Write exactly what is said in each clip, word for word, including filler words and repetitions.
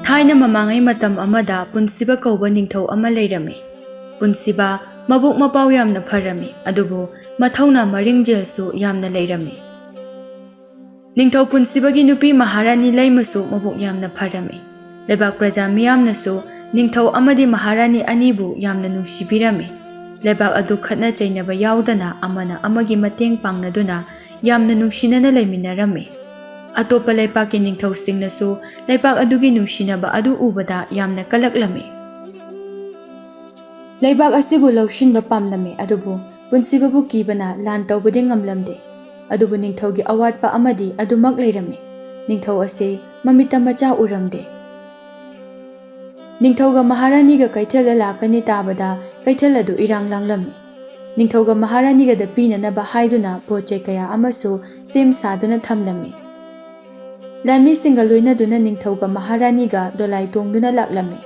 ꯊꯥꯏꯅ ꯃꯃꯥꯡꯉꯩ ꯃꯇꯝ ꯑꯃꯗ ꯄꯨꯟꯁꯤꯕ ꯀꯧꯕ ꯅꯤꯡꯊꯧ ꯑꯃ ꯂꯩꯔꯝꯃꯤ꯫ ꯄꯨꯟꯁꯤꯕ ꯃꯕꯨꯛ ꯃꯄꯥꯎ ꯌꯥꯝꯅ ꯐꯔꯝꯃꯤ, ꯑꯗꯨꯕꯨ ꯃꯊꯧꯅꯥ ꯃꯔꯤꯡꯖꯦꯜꯁꯨ ꯌꯥꯝꯅ ꯂꯩꯔꯝꯃꯤ꯫ ꯅꯤꯡꯊꯧ ꯄꯨꯟꯁꯤꯕꯒꯤ ꯅꯨꯄꯤ ꯃꯍꯥꯔꯥꯅꯤ ꯂꯩꯃꯁꯨ ꯃꯕꯨꯛ ꯌꯥꯝꯅ ꯐꯔꯝꯃꯤ꯫ ꯂꯩꯕꯥꯛ ꯄ꯭ꯔꯖꯥ ꯃꯤꯌꯥꯝꯅꯁꯨ ꯅꯤꯡꯊꯧ ꯑꯃꯗꯤ ꯃꯍꯥꯔꯥꯅꯤ ꯑꯅꯤꯕꯨ ꯌꯥꯝꯅ ꯅꯨꯡꯁꯤꯕꯤꯔꯝꯃꯤ꯫ ꯂꯩꯕꯥꯛ ꯑꯗꯨ ꯈꯠꯅ ꯆꯩꯅꯕ ꯌꯥꯎꯗꯅ ꯑꯃꯅ ꯑꯃꯒꯤ ꯃꯇꯦꯡ ꯄꯥꯡꯅꯗꯨꯅ ꯌꯥꯝꯅ ꯅꯨꯡꯁꯤꯅꯅ ꯂꯩꯃꯤꯟꯅꯔꯝꯃꯤ꯫ ꯑꯇꯣꯞꯄ ꯂꯩꯄꯥꯛꯀꯤ ꯅꯤꯡꯊꯧꯁꯤꯡꯅꯁꯨ ꯂꯩꯄꯥꯛ ꯑꯗꯨꯒꯤ ꯅꯨꯡꯁꯤꯅꯕ ꯑꯗꯨ ꯎꯕꯗ ꯌꯥꯝꯅ ꯀꯂꯛꯂꯝꯃꯤ꯫ ꯂꯩꯕꯥꯛ ꯑꯁꯤꯕꯨ ꯂꯧꯁꯤꯟꯕ ꯄꯥꯝꯂꯝꯃꯤ, ꯑꯗꯨꯕꯨ ꯄꯨꯟꯁꯤꯕꯕꯨ ꯀꯤꯕꯅ ꯂꯥꯟ ꯇꯧꯕꯗꯤ ꯉꯝꯂꯝꯗꯦ꯫ ꯑꯗꯨꯕꯨ ꯅꯤꯡꯊꯧꯒꯤ ꯑꯋꯥꯠꯄ ꯑꯃꯗꯤ ꯑꯗꯨꯃꯛ ꯂꯩꯔꯝꯃꯤ꯫ ꯅꯤꯡꯊꯧ ꯑꯁꯤ ꯃꯃꯤꯠꯇ ꯃꯆꯥ ꯎꯔꯝꯗꯦ꯫ ꯅꯤꯡꯊꯧꯒ ꯃꯍꯥꯔꯥꯅꯤꯒ ꯀꯩꯊꯦꯜꯗ ꯂꯥꯛꯀꯅꯤ ꯇꯥꯕꯗ ꯀꯩꯊꯦꯜ ꯑꯗꯨ ꯏꯔꯥꯡ ꯂꯥꯡꯂꯝꯃꯤ꯫ ꯅꯤꯡꯊꯧꯒ ꯃꯍꯥꯔꯥꯅꯤꯒꯗ ꯄꯤꯅꯅꯕ ꯍꯥꯏꯗꯨꯅ ꯄꯣꯠ ꯆꯩ ꯀꯌꯥ ꯑꯃꯁꯨ ꯁꯦꯝ ꯁꯥꯗꯨꯅ ꯊꯝꯂꯝꯃꯤ꯫ ꯂꯥꯟꯃꯤꯁꯤꯡꯒ ꯂꯣꯏꯅꯗꯨꯅ ꯅꯤꯡꯊꯧꯒ ꯃꯍꯥꯔꯥꯅꯤꯒ ꯗꯣꯂꯥꯏ ꯇꯣꯡꯗꯨꯅ ꯂꯥꯛꯂꯝꯃꯤ꯫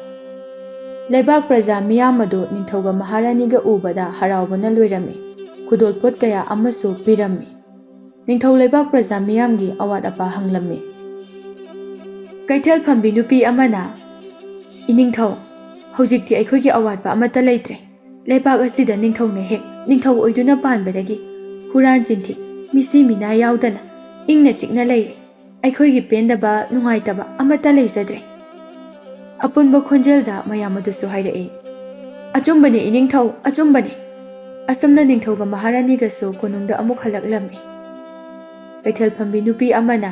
ꯂꯩꯕꯥꯛ ꯄ꯭ꯔꯖꯥ ꯃꯤꯌꯥꯝ ꯑꯗꯨ ꯅꯤꯡꯊꯧꯒ ꯃꯍꯥꯔꯥꯅꯤꯒ ꯎꯕꯗ ꯍꯔꯥꯎꯕꯅ ꯂꯣꯏꯔꯝꯃꯤ꯫ ꯈꯨꯗꯣꯜꯄꯣꯠ ꯀꯌꯥ ꯑꯃꯁꯨ ꯄꯤꯔꯝꯃꯤ꯫ ꯅꯤꯡꯊꯧ ꯂꯩꯕꯥꯛ ꯄ꯭ꯔꯖꯥ ꯃꯤꯌꯥꯝꯒꯤ ꯑꯋꯥꯠ ꯑꯄꯥ ꯍꯪꯂꯝꯃꯤ꯫ ꯀꯩꯊꯦꯜ ꯐꯝꯕꯤ ꯅꯨꯄꯤ ꯑꯃꯅ, "ꯏꯅꯤꯡꯊꯧ, ꯍꯧꯖꯤꯛꯇꯤ ꯑꯩꯈꯣꯏꯒꯤ ꯑꯋꯥꯠꯄ ꯑꯃꯠꯇ ꯂꯩꯇ꯭ꯔꯦ꯫ ꯂꯩꯕꯥꯛ ꯑꯁꯤꯗ ꯅꯤꯡꯊꯧꯅ ꯍꯦꯛ ꯅꯤꯡꯊꯧ ꯑꯣꯏꯗꯨꯅ ꯄꯥꯟꯕꯗꯒꯤ ꯍꯨꯔꯥꯟ ꯆꯤꯟꯊꯤ, ꯃꯤꯁꯤ ꯃꯤꯅꯥ ꯌꯥꯎꯗꯅ ꯏꯪꯅ ꯆꯤꯛꯅ ꯂꯩꯔꯦ꯫ ꯑꯩꯈꯣꯏꯒꯤ ꯄꯦꯟꯗꯕ, ꯅꯨꯡꯉꯥꯏꯇꯕ ꯑꯃꯠꯇ ꯂꯩꯖꯗ꯭ꯔꯦ"꯫ ꯑꯄꯨꯟꯕ ꯈꯣꯟꯖꯦꯜꯗ ꯃꯌꯥꯝ ꯑꯗꯨꯁꯨ ꯍꯥꯏꯔꯛꯏ, "ꯑꯆꯨꯝꯕꯅꯤ ꯏꯅꯤꯡꯊꯧ, ꯑꯆꯨꯝꯕꯅꯤ"꯫ ꯑꯁꯨꯝꯅ ꯅꯤꯡꯊꯧꯒ ꯃꯍꯥꯔꯥꯅꯤꯒꯁꯨ ꯀꯣꯅꯨꯡꯗ ꯑꯃꯨꯛ ꯍꯜꯂꯛꯂꯝꯃꯤ꯫ ꯀꯩꯊꯦꯜ ꯐꯝꯕꯤ ꯅꯨꯄꯤ ꯑꯃꯅ,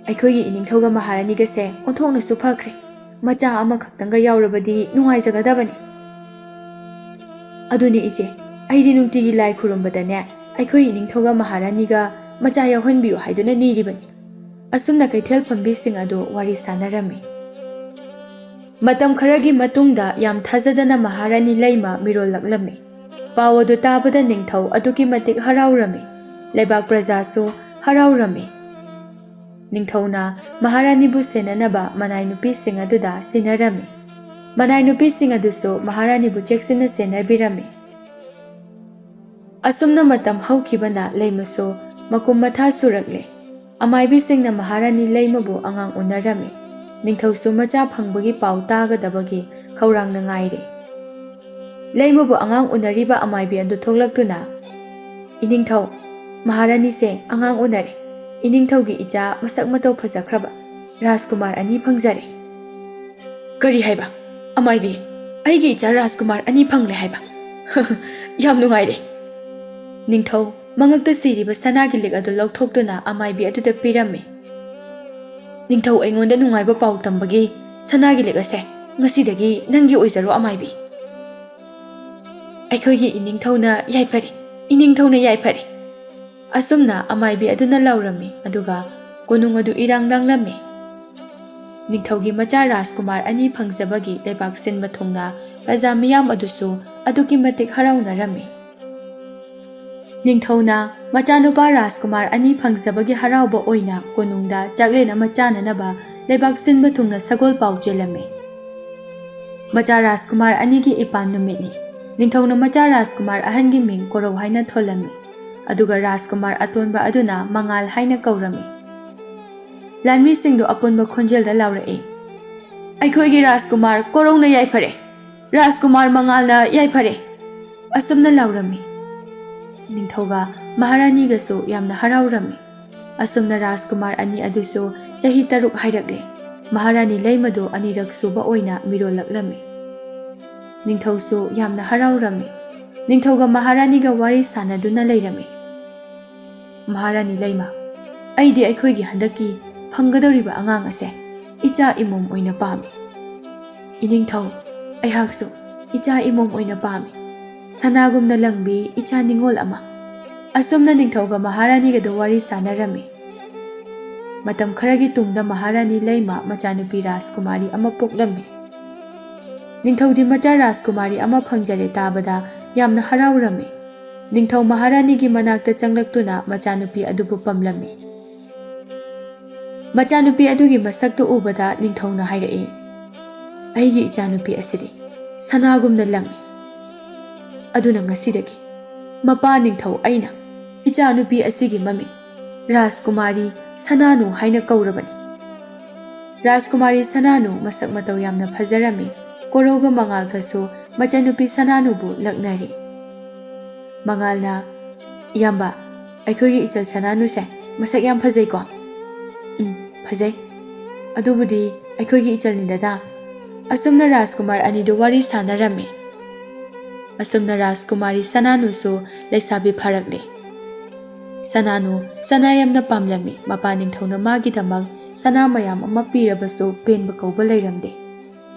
"ꯑꯩꯈꯣꯏꯒꯤ ꯏꯅꯤꯡꯊꯧꯒ ꯃꯍꯥꯔꯥꯅꯤꯒꯁꯦ ꯑꯣꯟꯊꯣꯛꯅꯁꯨ ꯐꯈ꯭ꯔꯦ꯫ ꯃꯆꯥ ꯑꯃꯈꯛꯇꯪꯒ ꯌꯥꯎꯔꯕꯗꯤ ꯅꯨꯡꯉꯥꯏꯖꯒꯗꯕꯅꯤ"꯫ "ꯑꯗꯨꯅꯤ ꯏꯆꯦ, ꯑꯩꯗꯤ ꯅꯨꯡꯇꯤꯒꯤ ꯂꯥꯏ ꯈꯨꯔꯨꯝꯕꯗꯅꯦ, ꯑꯩꯈꯣꯏ ꯏꯅꯤꯡꯊꯧꯒ ꯃꯍꯥꯔꯥꯅꯤꯒ ꯃꯆꯥ ꯌꯥꯎꯍꯟꯕꯤꯌꯨ ꯍꯥꯏꯗꯨꯅ ꯅꯤꯔꯤꯕꯅꯤ"꯫ ꯑꯁꯨꯝꯅ ꯀꯩꯊꯦꯜ ꯐꯝꯕꯤꯁꯤꯡ ꯑꯗꯨ ꯋꯥꯔꯤ ꯁꯥꯟꯅꯔꯝꯃꯤ꯫ ꯃꯇꯝ ꯈꯔꯒꯤ ꯃꯇꯨꯡꯗ ꯌꯥꯝ ꯊꯥꯖꯗꯅ ꯃꯍꯥꯔꯥꯅꯤ ꯂꯩꯃ ꯃꯤꯔꯣꯜꯂꯛꯂꯝꯃꯤ꯫ ꯄꯥꯎ ꯑꯗꯨ ꯇꯥꯕꯗ ꯅꯤꯡꯊꯧ ꯑꯗꯨꯛꯀꯤ ꯃꯇꯤꯛ ꯍꯔꯥꯎꯔꯝꯃꯤ꯫ ꯂꯩꯕꯥꯛ ꯄ꯭ꯔꯖꯥꯁꯨ ꯍꯔꯥꯎꯔꯝꯃꯤ꯫ ꯅꯤꯡꯊꯧꯅ ꯃꯍꯥꯔꯥꯅꯤꯕꯨ ꯁꯦꯟꯅꯅꯕ ꯃꯅꯥꯏ ꯅꯨꯄꯤꯁꯤꯡ ꯑꯗꯨꯗ ꯁꯤꯟꯅꯔꯝꯃꯤ꯫ ꯃꯅꯥꯏ ꯅꯨꯄꯤꯁꯤꯡ ꯑꯗꯨꯁꯨ ꯃꯍꯥꯔꯥꯅꯤꯕꯨ ꯆꯦꯛꯁꯤꯟꯅ ꯁꯦꯟꯅꯕꯤꯔꯝꯃꯤ꯫ ꯑꯁꯨꯝꯅ ꯃꯇꯝ ꯍꯧꯈꯤꯕꯅ ꯂꯩꯃꯁꯨ ꯃꯀꯨꯝ ꯃꯊꯥ ꯁꯨꯔꯛꯂꯦ꯫ ꯑꯃꯥꯏꯕꯤꯁꯤꯡꯅ ꯃꯍꯥꯔꯥꯅꯤ ꯂꯩꯃꯕꯨ ꯑꯉꯥꯡ ꯎꯅꯔꯝꯃꯤ꯫ ꯅꯤꯡꯊꯧꯁꯨ ꯃꯆꯥ ꯐꯪꯕꯒꯤ ꯄꯥꯎ ꯇꯥꯒꯗꯕꯒꯤ ꯈꯧꯔꯥꯡꯅ ꯉꯥꯏꯔꯦ꯫ ꯂꯩꯃꯕꯨ ꯑꯉꯥꯡ ꯎꯅꯔꯤꯕ ꯑꯃꯥꯏꯕꯤ ꯑꯗꯨ ꯊꯣꯛꯂꯛꯇꯨꯅ, "ꯏꯅꯤꯡꯊꯧ, ꯃꯍꯥꯔꯥꯅꯤꯁꯦ ꯑꯉꯥꯡ ꯎꯅꯔꯦ꯫ ꯏꯅꯤꯡꯊꯧꯒꯤ ꯏꯆꯥ ꯃꯁꯛ ꯃꯇꯧ ꯐꯖꯈ꯭ꯔꯕ ꯔꯥꯖꯀꯨꯃꯥꯔ ꯑꯅꯤ ꯐꯪꯖꯔꯦ꯫" "ꯀꯔꯤ ꯍꯥꯏꯕ? ꯑꯃꯥꯏꯕꯤ, ꯑꯩꯒꯤ ꯏꯆꯥ ꯔꯥꯖꯀꯨꯃꯥꯔ ꯑꯅꯤ ꯐꯪꯂꯦ ꯍꯥꯏꯕ? ꯌꯥꯝ ꯅꯨꯡꯉꯥꯏꯔꯦ!" ꯅꯤꯡꯊꯧ ꯃꯉꯛꯇ ꯁꯤꯔꯤꯕ ꯁꯅꯥꯒꯤ ꯂꯤꯛ ꯑꯗꯨ ꯂꯧꯊꯣꯛꯇꯨꯅ ꯑꯃꯥꯏꯕꯤ ꯑꯗꯨꯗ ꯄꯤꯔꯝꯃꯤ꯫ "ꯅꯤꯡꯊꯧ, ꯑꯩꯉꯣꯟꯗ ꯅꯨꯡꯉꯥꯏꯕ ꯄꯥꯎ ꯇꯝꯕꯒꯤ ꯁꯅꯥꯒꯤ ꯂꯤꯛ ꯑꯁꯦ ꯉꯁꯤꯗꯒꯤ ꯅꯪꯒꯤ ꯑꯣꯏꯖꯔꯣ, ꯑꯃꯥꯏꯕꯤ꯫" "ꯑꯩꯈꯣꯏꯒꯤ ꯏꯅꯤꯡꯊꯧꯅ ꯌꯥꯏꯐꯔꯦ, ꯏꯅꯤꯡꯊꯧꯅ ꯌꯥꯏꯐꯔꯦ꯫" ꯑꯁꯨꯝꯅ ꯑꯃꯥꯏꯕꯤ ꯑꯗꯨꯅ ꯂꯥꯎꯔꯝꯃꯤ, ꯑꯗꯨꯒ ꯀꯣꯅꯨꯡ ꯑꯗꯨ ꯏꯔꯥꯡ ꯂꯥꯡꯂꯝꯃꯤ꯫ ꯅꯤꯡꯊꯧꯒꯤ ꯃꯆꯥ ꯔꯥꯖꯀꯨꯃꯥꯔ ꯑꯅꯤ ꯐꯪꯖꯕꯒꯤ ꯂꯩꯕꯥꯛ ꯁꯤꯟꯕ ꯊꯨꯡꯅ ꯄ꯭ꯔꯖꯥ ꯃꯤꯌꯥꯝ ꯑꯗꯨꯁꯨ ꯑꯗꯨꯛꯀꯤ ꯃꯇꯤꯛ ꯍꯔꯥꯎꯅꯔꯝꯃꯤ꯫ ꯅꯤꯡꯊꯧꯅ ꯃꯆꯥꯅꯨꯄꯥ ꯔꯥꯖꯀꯨꯃꯥꯔ ꯑꯅꯤ ꯐꯪꯖꯕꯒꯤ ꯍꯔꯥꯎꯕ ꯑꯣꯏꯅ ꯀꯣꯅꯨꯡꯗ ꯆꯥꯛꯂꯦꯟ ꯑꯃ ꯆꯥꯅꯅꯕ ꯂꯩꯕꯥꯛ ꯁꯤꯟꯕ ꯊꯨꯡꯅ ꯁꯒꯣꯜ ꯄꯥꯎ ꯆꯦꯜꯂꯝꯃꯤ꯫ ꯃꯆꯥ ꯔꯥꯖꯀꯨꯃꯥꯔ ꯑꯅꯤꯒꯤ ꯏꯄꯥꯟ ꯅꯨꯃꯤꯠꯅꯤ꯫ ꯅꯤꯡꯊꯧꯅ ꯃꯆꯥ ꯔꯥꯖꯀꯨꯃꯥꯔ ꯑꯍꯟꯒꯤ ꯃꯤꯡ ꯀꯣꯔꯧ ꯍꯥꯏꯅ ꯊꯣꯜꯂꯝꯃꯤ, ꯑꯗꯨꯒ ꯔꯥꯖꯀꯨꯃꯥꯔ ꯑꯇꯣꯟꯕ ꯑꯗꯨꯅ ꯃꯉꯥꯜ ꯍꯥꯏꯅ ꯀꯧꯔꯝꯃꯤ꯫ ꯂꯥꯟꯃꯤꯁꯤꯡꯗꯨ ꯑꯄꯨꯟꯕ ꯈꯣꯟꯖꯦꯜꯗ ꯂꯥꯎꯔꯛꯏ, "ꯑꯩꯈꯣꯏꯒꯤ ꯔꯥꯖꯀꯨꯃꯥꯔ ꯀꯣꯔꯧꯅ ꯌꯥꯏꯐꯔꯦ! ꯔꯥꯖꯀꯨꯃꯥꯔ ꯃꯉꯥꯜꯅ ꯌꯥꯏꯐꯔꯦ!" ꯑꯁꯨꯝꯅ ꯂꯥꯎꯔꯝꯃꯤ꯫ ꯅꯤꯡꯊꯧꯒ ꯃꯍꯥꯔꯥꯅꯤꯒꯁꯨ ꯌꯥꯝꯅ ꯍꯔꯥꯎꯔꯝꯃꯤ꯫ ꯑꯁꯨꯝꯅ ꯔꯥꯖꯀꯨꯃꯥꯔ ꯑꯅꯤ ꯑꯗꯨꯁꯨ ꯆꯍꯤ ꯇꯔꯨꯛ ꯍꯥꯏꯔꯛꯂꯦ꯫ ꯃꯍꯥꯔꯥꯅꯤ ꯂꯩꯃꯗꯨ ꯑꯅꯤꯔꯛ ꯁꯨꯕ ꯑꯣꯏꯅ ꯃꯤꯔꯣꯜꯂꯛꯂꯝꯃꯤ꯫ ꯅꯤꯡꯊꯧꯁꯨ ꯌꯥꯝꯅ ꯍꯔꯥꯎꯔꯝꯃꯤ꯫ ꯅꯤꯡꯊꯧꯒ ꯃꯍꯥꯔꯥꯅꯤꯒ ꯋꯥꯔꯤ ꯁꯥꯟꯅꯗꯨꯅ ꯂꯩꯔꯝꯃꯤ꯫ "ꯃꯍꯥꯔꯥꯅꯤ ꯂꯩꯃ, ꯑꯩꯗꯤ ꯑꯩꯈꯣꯏꯒꯤ ꯍꯟꯗꯛꯀꯤ ꯐꯪꯒꯗꯧꯔꯤꯕ ꯑꯉꯥꯡ ꯑꯁꯦ ꯏꯆꯥ ꯏꯃꯣꯝ ꯑꯣꯏꯅ ꯄꯥꯝꯃꯤ꯫" "ꯏꯅꯤꯡꯊꯧ, ꯑꯩꯍꯥꯛꯁꯨ ꯏꯆꯥ ꯏꯃꯣꯝ ꯑꯣꯏꯅ ꯄꯥꯝꯃꯤ꯫ ꯁꯅꯥꯒꯨꯝꯅ ꯂꯪꯕꯤ ꯏꯆꯥ ꯅꯤꯉꯣꯜ ꯑꯃ꯫" ꯑꯁꯨꯝꯅ ꯅꯤꯡꯊꯧꯒ ꯃꯍꯥꯔꯥꯅꯤꯒꯗꯨ ꯋꯥꯔꯤ ꯁꯥꯟꯅꯔꯝꯃꯤ꯫ ꯃꯇꯝ ꯈꯔꯒꯤ ꯇꯨꯡꯗ ꯃꯍꯥꯔꯥꯅꯤ ꯂꯩꯃ ꯃꯆꯥꯅꯨꯄꯤ ꯔꯥꯖꯀꯨꯃꯥꯔꯤ ꯑꯃ ꯄꯣꯛꯂꯝꯃꯤ꯫ ꯅꯤꯡꯊꯧꯗꯤ ꯃꯆꯥ ꯔꯥꯖꯀꯨꯃꯥꯔꯤ ꯑꯃ ꯐꯪꯖꯔꯦ ꯇꯥꯕꯗ ꯌꯥꯝꯅ ꯍꯔꯥꯎꯔꯝꯃꯤ꯫ ꯅꯤꯡꯊꯧ ꯃꯍꯥꯔꯥꯅꯤꯒꯤ ꯃꯅꯥꯛꯇ ꯆꯪꯂꯛꯇꯨꯅ ꯃꯆꯥꯅꯨꯄꯤ ꯑꯗꯨꯕꯨ ꯄꯝꯂꯝꯃꯤ꯫ ꯃꯆꯥꯅꯨꯄꯤ ꯑꯗꯨꯒꯤ ꯃꯁꯛꯇꯨ ꯎꯕꯗ ꯅꯤꯡꯊꯧꯅ ꯍꯥꯏꯔꯛꯏ, "ꯑꯩꯒꯤ ꯏꯆꯥꯅꯨꯄꯤ ꯑꯁꯤꯗꯤ ꯁꯅꯥꯒꯨꯝꯅ ꯂꯪꯏ꯫ ꯑꯗꯨꯅ ꯉꯁꯤꯗꯒꯤ ꯃꯄꯥ ꯅꯤꯡꯊꯧ ꯑꯩꯅ ꯏꯆꯥꯅꯨꯄꯤ ꯑꯁꯤꯒꯤ ꯃꯃꯤꯡ ꯔꯥꯖꯀꯨꯃꯥꯔꯤ ꯁꯅꯥꯅꯨ ꯍꯥꯏꯅ ꯀꯧꯔꯕꯅꯤ꯫" ꯔꯥꯖꯀꯨꯃꯥꯔꯤ ꯁꯅꯥꯅꯨ ꯃꯁꯛ ꯃꯇꯧ ꯌꯥꯝꯅ ꯐꯖꯔꯝꯃꯤ꯫ ꯀꯣꯔꯧꯒ ꯃꯉꯥꯜꯒꯁꯨ ꯃꯆꯟꯅꯨꯄꯤ ꯁꯅꯥꯅꯨꯕꯨ ꯂꯛꯅꯔꯤ꯫ ꯃꯉꯥꯜꯅ, "ꯏꯌꯥꯝꯕ, ꯑꯩꯈꯣꯏꯒꯤ ꯏꯆꯜ ꯁꯅꯥꯅꯨꯁꯦ ꯃꯁꯛ ꯌꯥꯝ ꯐꯖꯩꯀꯣ?" "ꯎꯝ, ꯐꯖꯩ꯫ ꯑꯗꯨꯕꯨꯗꯤ ꯑꯩꯈꯣꯏꯒꯤ ꯏꯆꯜꯅꯤꯗꯅ꯫" ꯑꯁꯨꯝꯅ ꯔꯥꯖꯀꯨꯃꯥꯔ ꯑꯅꯤꯗꯨ ꯋꯥꯔꯤ ꯁꯥꯟꯅꯔꯝꯃꯤ꯫ ꯑꯁꯨꯝꯅ ꯔꯥꯖꯀꯨꯃꯥꯔꯤ ꯁꯅꯥꯅꯨꯁꯨ ꯂꯩꯁꯥꯕꯤ ꯐꯥꯔꯛꯂꯦ꯫ ꯁꯅꯥꯅꯨ ꯁꯅꯥ ꯌꯥꯝꯅ ꯄꯥꯝꯂꯝꯃꯤ꯫ ꯃꯄꯥ ꯅꯤꯡꯊꯧꯅ ꯃꯥꯒꯤꯗꯃꯛ ꯁꯅꯥ ꯃꯌꯥꯝ ꯑꯃ ꯄꯤꯔꯕꯁꯨ ꯄꯦꯟꯕ ꯀꯧꯕ ꯂꯩꯔꯝꯗꯦ꯫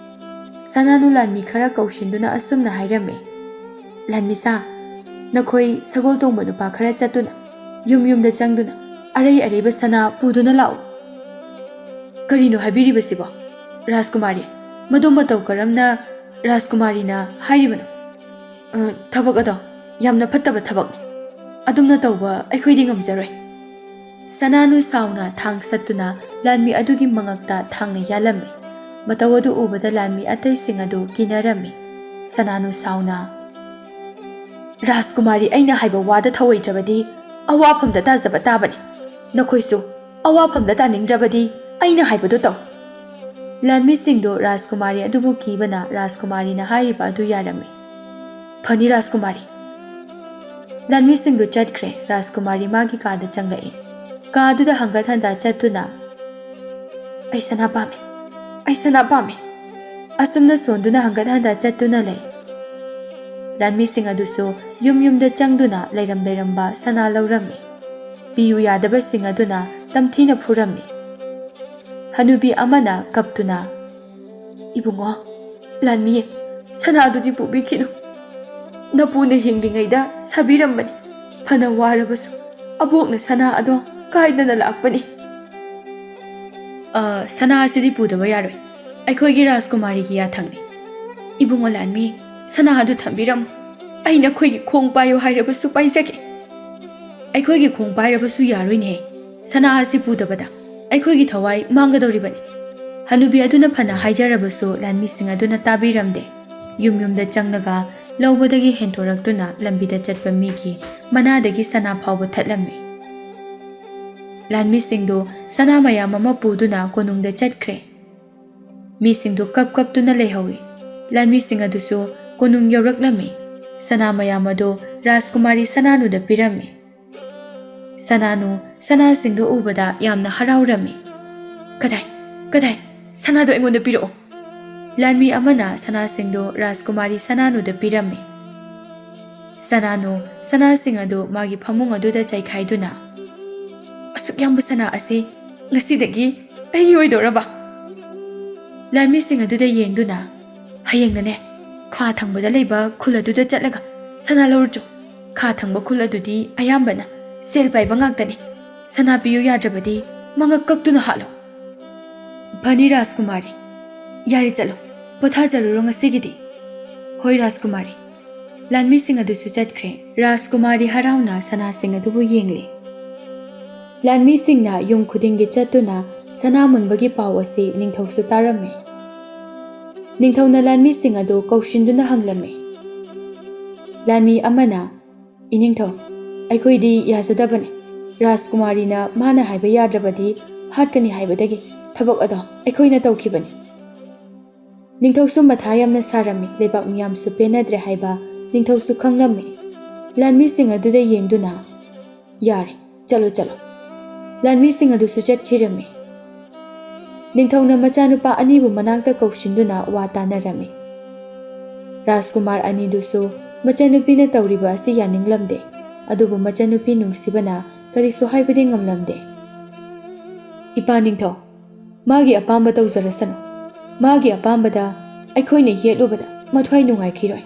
ꯁꯅꯥꯅꯨ ꯂꯥꯟꯃꯤ ꯈꯔ ꯀꯧꯁꯤꯟꯗꯨꯅ ꯑꯁꯨꯝꯅ ꯍꯥꯏꯔꯝꯃꯤ, "ꯂꯥꯟꯃꯤꯁꯥ, ꯅꯈꯣꯏ ꯁꯒꯣꯜ ꯇꯣꯡꯕ ꯅꯨꯄꯥ ꯈꯔ ꯆꯠꯇꯨꯅ ꯌꯨꯝ ꯌꯨꯝꯗ ꯆꯪꯗꯨꯅ ꯑꯔꯩ ꯑꯔꯩꯕ ꯁꯅꯥ ꯄꯨꯗꯨꯅ ꯂꯥꯛꯎ꯫" "ꯀꯔꯤꯅꯣ ꯍꯥꯏꯕꯤꯔꯤꯕꯁꯤꯕꯣ? ꯔꯥꯖꯀꯨꯃꯥꯔꯤ, ꯃꯗꯨ ꯃꯇꯧ ꯀꯔꯝꯅ ꯔꯥꯖꯀꯨꯃꯥꯔꯤꯅ ꯍꯥꯏꯔꯤꯕꯅꯣ? ꯑ, ꯊꯕꯛ ꯑꯗꯣ ꯌꯥꯝꯅ ꯐꯠꯇꯕ ꯊꯕꯛꯅꯤ꯫ ꯑꯗꯨꯝꯅ ꯇꯧꯕ ꯑꯩꯈꯣꯏꯗꯤ ꯉꯝꯖꯔꯣꯏ꯫" ꯁꯅꯥꯅꯨ ꯁꯥꯎꯅ ꯊꯥꯡ ꯁꯠꯇꯨꯅ ꯂꯥꯟꯃꯤ ꯑꯗꯨꯒꯤ ꯃꯉꯛꯇ ꯊꯥꯡꯅ ꯌꯥꯜꯂꯝꯃꯤ꯫ ꯃꯇꯧ ꯑꯗꯨ ꯎꯕꯗ ꯂꯥꯟꯃꯤ ꯑꯇꯩꯁꯤꯡ ꯑꯗꯨ ꯀꯤꯅꯔꯝꯃꯤ꯫ ꯁꯅꯥꯅꯨ ꯁꯥꯎꯅ, "ꯔꯥꯖꯀꯨꯃꯥꯔꯤ ꯑꯩꯅ ꯍꯥꯏꯕ ꯋꯥꯗ ꯊꯧꯑꯣꯏꯗ꯭ꯔꯕꯗꯤ ꯑꯋꯥꯐꯝꯗ ꯇꯥꯖꯕ ꯇꯥꯕꯅꯤ꯫ ꯅꯈꯣꯏꯁꯨ ꯑꯋꯥꯐꯝꯗ ꯇꯥꯅꯤꯡꯗ꯭ꯔꯕꯗꯤ ꯑꯩꯅ ꯍꯥꯏꯕꯗꯨ ꯇꯧ꯫" ꯂꯥꯟꯃꯤꯁꯤꯡꯗꯨ ꯔꯥꯖꯀꯨꯃꯥꯔꯤ ꯑꯗꯨꯕꯨ ꯀꯤꯕꯅ ꯔꯥꯖꯀꯨꯃꯥꯔꯤꯅ ꯍꯥꯏꯔꯤꯕ ꯑꯗꯨ ꯌꯥꯔꯝꯃꯤ꯫ "ꯐꯅꯤ ꯔꯥꯖꯀꯨꯃꯥꯔꯤ꯫" ꯂꯥꯟꯃꯤꯁꯤꯡꯗꯨ ꯆꯠꯈ꯭ꯔꯦ꯫ ꯔꯥꯖꯀꯨꯃꯥꯔꯤ ꯃꯥꯒꯤ ꯀꯥꯗ ꯆꯪꯂꯛꯏ꯫ ꯀꯥ ꯑꯗꯨꯗ ꯍꯪꯒꯠ ꯍꯟꯗ ꯆꯠꯇꯨꯅ, "ꯑꯩ ꯁꯅꯥ ꯄꯥꯝꯃꯤ, ꯑꯩ ꯁꯅꯥ ꯄꯥꯝꯃꯤ꯫" ꯑꯁꯨꯝꯅ ꯁꯣꯟꯗꯨꯅ ꯍꯪꯒꯠ ꯍꯟꯗ ꯆꯠꯇꯨꯅ ꯂꯩ꯫ ꯂꯥꯟꯃꯤꯁꯤꯡ ꯑꯗꯨꯁꯨ ꯌꯨꯝ ꯌꯨꯝꯗ ꯆꯪꯗꯨꯅ ꯂꯩꯔꯝ ꯂꯩꯔꯝꯕ ꯁꯅꯥ ꯂꯧꯔꯝꯃꯤ꯫ ꯄꯤꯌꯨ ꯌꯥꯗꯕꯁꯤꯡ ꯑꯗꯨꯅ ꯇꯝꯊꯤꯅ ꯐꯨꯔꯝꯃꯤ꯫ ꯍꯅꯨꯕꯤ ꯑꯃꯅ ꯀꯞꯇꯨꯅ, "ꯏꯕꯨꯡꯉꯣ, ꯂꯥꯟꯃꯤ, ꯁꯅꯥꯗꯨꯗꯤ ꯄꯨꯕꯤꯈꯤꯅꯨ꯫ ꯅꯄꯨꯅ ꯍꯤꯡꯂꯤꯉꯩꯗ ꯁꯥꯕꯤꯔꯝꯕꯅꯤ꯫ ꯐꯅ ꯋꯥꯔꯕꯁꯨ ꯑꯕꯣꯛꯅ ꯁꯅꯥ ꯑꯗꯣ ꯀꯥꯏꯗꯅ ꯂꯥꯛꯄꯅꯤ꯫" "ꯑ, ꯁꯅꯥ ꯑꯁꯤꯗꯤ ꯄꯨꯗꯕ ꯌꯥꯔꯣꯏ꯫ ꯑꯩꯈꯣꯏꯒꯤ ꯔꯥꯖꯀꯨꯃꯥꯔꯤꯒꯤ ꯌꯥꯊꯪꯅꯤ꯫" "ꯏꯕꯨꯡꯉꯣ ꯂꯥꯟꯃꯤ, ꯁꯅꯥ ꯑꯗꯨ ꯊꯝꯕꯤꯔꯝꯃꯨ꯫ ꯑꯩ ꯅꯈꯣꯏꯒꯤ ꯈꯣꯡ ꯄꯥꯏꯌꯨ ꯍꯥꯏꯔꯕꯁꯨ ꯄꯥꯏꯖꯒꯦ꯫" "ꯑꯩꯈꯣꯏꯒꯤ ꯈꯣꯡ ꯄꯥꯏꯔꯕꯁꯨ ꯌꯥꯔꯣꯏꯅꯦ꯫ ꯁꯅꯥ ꯑꯁꯤ ꯄꯨꯗꯕꯗ ꯑꯩꯈꯣꯏꯒꯤ ꯊꯋꯥꯏ ꯃꯥꯡꯒꯗꯧꯔꯤꯕꯅꯤ꯫" ꯍꯅꯨꯕꯤ ꯑꯗꯨꯅ ꯐꯅ ꯍꯥꯏꯖꯔꯕꯁꯨ ꯂꯥꯟꯃꯤꯁꯤꯡ ꯑꯗꯨꯅ ꯇꯥꯕꯤꯔꯝꯗꯦ꯫ ꯌꯨꯝ ꯌꯨꯝꯗ ꯆꯪꯂꯒ ꯂꯧꯕꯗꯒꯤ ꯍꯦꯟꯗꯣꯔꯛꯇꯨꯅ ꯂꯝꯕꯤꯗ ꯆꯠꯄ ꯃꯤꯒꯤ ꯃꯅꯥꯗꯒꯤ ꯁꯅꯥ ꯐꯥꯎꯕ ꯊꯠꯂꯝꯃꯤ꯫ ꯂꯥꯟꯃꯤꯁꯤꯡꯗꯨ ꯁꯅꯥ ꯃꯌꯥꯝ ꯑꯃ ꯄꯨꯗꯨꯅ ꯀꯣꯅꯨꯡꯗ ꯆꯠꯈ꯭ꯔꯦ꯫ ꯃꯤꯁꯤꯡꯗꯨ ꯀꯞ ꯀꯞꯇꯨꯅ ꯂꯩꯍꯧꯏ꯫ ꯂꯥꯟꯃꯤꯁꯤꯡ ꯑꯗꯨꯁꯨ ꯀꯣꯅꯨꯡ ꯌꯧꯔꯛꯂꯝꯃꯤ꯫ ꯁꯅꯥ ꯃꯌꯥꯝ ꯑꯗꯨ ꯔꯥꯖꯀꯨꯃꯥꯔꯤ ꯁꯅꯥꯅꯨꯗ ꯄꯤꯔꯝꯃꯤ꯫ ꯁꯅꯥꯅꯨ ꯁꯅꯥꯁꯤꯡꯗꯨ ꯎꯕꯗ ꯌꯥꯝꯅ ꯍꯔꯥꯎꯔꯝꯃꯤ꯫ "ꯀꯗꯥꯏ, ꯀꯗꯥꯏ? ꯁꯅꯥꯗꯣ ꯑꯩꯉꯣꯟꯗ ꯄꯤꯔꯛꯑꯣ!" ꯂꯥꯟꯃꯤ ꯑꯃꯅ ꯁꯅꯥꯁꯤꯡꯗꯨ ꯔꯥꯖꯀꯨꯃꯥꯔꯤ ꯁꯅꯥꯅꯨꯗ ꯄꯤꯔꯝꯃꯤ꯫ ꯁꯅꯥꯅꯨ ꯁꯅꯥꯁꯤꯡ ꯑꯗꯨ ꯃꯥꯒꯤ ꯐꯃꯨꯡ ꯑꯗꯨꯗ ꯆꯥꯏꯈꯥꯏꯗꯨꯅ, "ꯑꯁꯨꯛ ꯌꯥꯝꯕ ꯁꯅꯥ ꯑꯁꯤ ꯉꯁꯤꯗꯒꯤ ꯑꯩꯒꯤ ꯑꯣꯏꯗꯧꯔꯕ?" ꯂꯥꯟꯃꯤꯁꯤꯡ ꯑꯗꯨꯗ ꯌꯦꯡꯗꯨꯅ, "ꯍꯌꯦꯡꯅꯅꯦ, ꯈꯥ ꯊꯪꯕꯗ ꯂꯩꯕ ꯈꯨꯜ ꯑꯗꯨꯗ ꯆꯠꯂꯒ ꯁꯅꯥ ꯂꯧꯔꯨꯆꯣ꯫ ꯈꯥ ꯊꯪꯕ ꯈꯨꯜ ꯑꯗꯨꯗꯤ ꯑꯌꯥꯝꯕꯅ ꯁꯦꯜ ꯄꯥꯏꯕ ꯉꯥꯛꯇꯅꯤ꯫ ꯁꯅꯥ ꯄꯤꯌꯨ ꯌꯥꯗ꯭ꯔꯕꯗꯤ ꯃꯉꯛ ꯀꯛꯇꯨꯅ ꯍꯥꯠꯂꯣ꯫" "ꯐꯅꯤ ꯔꯥꯖꯀꯨꯃꯥꯔꯤ, ꯌꯥꯔꯦ, ꯆꯠꯂꯣ, ꯄꯣꯊꯥꯖꯔꯨꯔꯣ ꯉꯁꯤꯒꯤꯗꯤ꯫" "ꯍꯣꯏ ꯔꯥꯖꯀꯨꯃꯥꯔꯤ꯫" ꯂꯥꯟꯃꯤꯁꯤꯡ ꯑꯗꯨꯁꯨ ꯆꯠꯈ꯭ꯔꯦ꯫ ꯔꯥꯖꯀꯨꯃꯥꯔꯤ ꯍꯔꯥꯎꯅ ꯁꯅꯥꯁꯤꯡ ꯑꯗꯨꯕꯨ ꯌꯦꯡꯂꯤ꯫ ꯂꯥꯟꯃꯤꯁꯤꯡꯅ ꯌꯨꯝ ꯈꯨꯗꯤꯡꯒꯤ ꯆꯠꯇꯨꯅ ꯁꯅꯥ ꯃꯨꯟꯕꯒꯤ ꯄꯥꯎ ꯑꯁꯤ ꯅꯤꯡꯊꯧꯁꯨ ꯇꯥꯔꯝꯃꯤ꯫ ꯅꯤꯡꯊꯧꯅ ꯂꯥꯟꯃꯤꯁꯤꯡ ꯑꯗꯨ ꯀꯧꯁꯤꯟꯗꯨꯅ ꯍꯪꯂꯝꯃꯤ꯫ ꯂꯥꯟꯃꯤ ꯑꯃꯅ, "ꯏꯅꯤꯡꯊꯧ, ꯑꯩꯈꯣꯏꯗꯤ ꯌꯥꯖꯗꯕꯅꯤ꯫ ꯔꯥꯖꯀꯨꯃꯥꯔꯤꯅ ꯃꯥꯅ ꯍꯥꯏꯕ ꯌꯥꯗ꯭ꯔꯕꯗꯤ ꯍꯥꯠꯀꯅꯤ ꯍꯥꯏꯕꯗꯒꯤ ꯊꯕꯛ ꯑꯗꯣ ꯑꯩꯈꯣꯏꯅ ꯇꯧꯈꯤꯕꯅꯤ꯫" ꯅꯤꯡꯊꯧꯁꯨ ꯃꯊꯥ ꯌꯥꯝꯅ ꯁꯥꯔꯝꯃꯤ, ꯂꯩꯕꯥꯛ ꯃꯤꯌꯥꯝꯁꯨ ꯄꯦꯟꯅꯗ꯭ꯔꯦ ꯍꯥꯏꯕ ꯅꯤꯡꯊꯧꯁꯨ ꯈꯪꯂꯝꯃꯤ꯫ ꯂꯥꯟꯃꯤꯁꯤꯡ ꯑꯗꯨꯗ ꯌꯦꯡꯗꯨꯅ, "ꯌꯥꯔꯦ, ꯆꯠꯂꯣ, ꯆꯠꯂꯣ꯫" ꯂꯥꯟꯃꯤꯁꯤꯡ ꯑꯗꯨꯁꯨ ꯆꯠꯈꯤꯔꯝꯃꯤ꯫ ꯅꯤꯡꯊꯧꯅ ꯃꯆꯥꯅꯨꯄꯥ ꯑꯅꯤꯕꯨ ꯃꯅꯥꯛꯇ ꯀꯧꯁꯤꯟꯗꯨꯅ ꯋꯥ ꯇꯥꯅꯔꯝꯃꯤ꯫ ꯔꯥꯖꯀꯨꯃꯥꯔ ꯑꯅꯤꯗꯨꯁꯨ ꯃꯆꯟꯅꯨꯄꯤꯅ ꯇꯧꯔꯤꯕ ꯑꯁꯤ ꯌꯥꯅꯤꯡꯂꯝꯗꯦ, ꯑꯗꯨꯕꯨ ꯃꯆꯟꯅꯨꯄꯤ ꯅꯨꯡꯁꯤꯕꯅ ꯀꯔꯤꯁꯨ ꯍꯥꯏꯕꯗꯤ ꯉꯝꯂꯝꯗꯦ꯫ "ꯏꯄꯥ ꯅꯤꯡꯊꯧ, ꯃꯥꯒꯤ ꯑꯄꯥꯝꯕ ꯇꯧꯖꯔꯁꯅꯨ꯫ ꯃꯥꯒꯤ ꯑꯄꯥꯝꯕꯗ ꯑꯩꯈꯣꯏꯅ ꯌꯦꯠꯂꯨꯕꯗ ꯃꯊ꯭ꯋꯥꯏ ꯅꯨꯡꯉꯥꯏꯈꯤꯔꯣꯏ꯫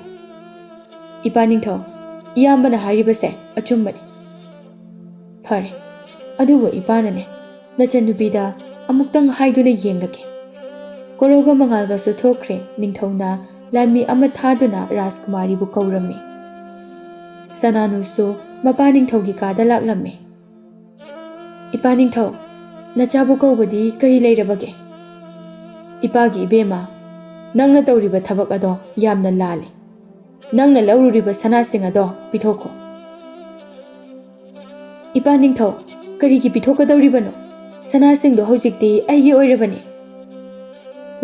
ꯏꯄꯥ ꯅꯤꯡꯊꯧ, ꯏꯌꯥꯝꯕꯅ ꯍꯥꯏꯔꯤꯕꯁꯦ ꯑꯆꯨꯝꯕꯅꯤ꯫" "ꯐꯔꯦ, ꯑꯗꯨꯕꯨ ꯏꯄꯥꯅꯅꯦ, ꯅꯆꯟꯅꯨꯄꯤꯗ ꯑꯃꯨꯛꯇꯪ ꯍꯥꯏꯗꯨꯅ ꯌꯦꯡꯂꯒꯦ꯫" ꯀꯣꯔꯧꯒ ꯃꯉꯥꯜꯒꯁꯨ ꯊꯣꯛꯈ꯭ꯔꯦ꯫ ꯅꯤꯡꯊꯧꯅ ꯂꯥꯟꯃꯤ ꯑꯃ ꯊꯥꯗꯨꯅ ꯔꯥꯖꯀꯨꯃꯥꯔꯤꯕꯨ ꯀꯧꯔꯝꯃꯤ꯫ ꯁꯅꯥꯅꯨꯁꯨ ꯃꯄꯥ ꯅꯤꯡꯊꯧꯒꯤ ꯀꯥꯗ ꯂꯥꯛꯂꯝꯃꯤ꯫ "ꯏꯄꯥ ꯅꯤꯡꯊꯧ, ꯅꯆꯥꯕꯨ ꯀꯧꯕꯗꯤ ꯀꯔꯤ ꯂꯩꯔꯕꯒꯦ?" "ꯏꯄꯥꯒꯤ ꯏꯕꯦꯝꯃ, ꯅꯪꯅ ꯇꯧꯔꯤꯕ ꯊꯕꯛ ꯑꯗꯣ ꯌꯥꯝꯅ ꯂꯥꯜꯂꯤ꯫ ꯅꯪꯅ ꯂꯧꯔꯨꯔꯤꯕ ꯁꯅꯥꯁꯤꯡ ꯑꯗꯣ ꯄꯤꯊꯣꯛꯈꯣ꯫" "ꯏꯄꯥ ꯅꯤꯡꯊꯧ, ꯀꯔꯤꯒꯤ ꯄꯤꯊꯣꯛꯀꯗꯧꯔꯤꯕꯅꯣ? ꯁꯅꯥꯁꯤꯡꯗꯣ ꯍꯧꯖꯤꯛꯇꯤ ꯑꯩꯒꯤ ꯑꯣꯏꯔꯕꯅꯤ꯫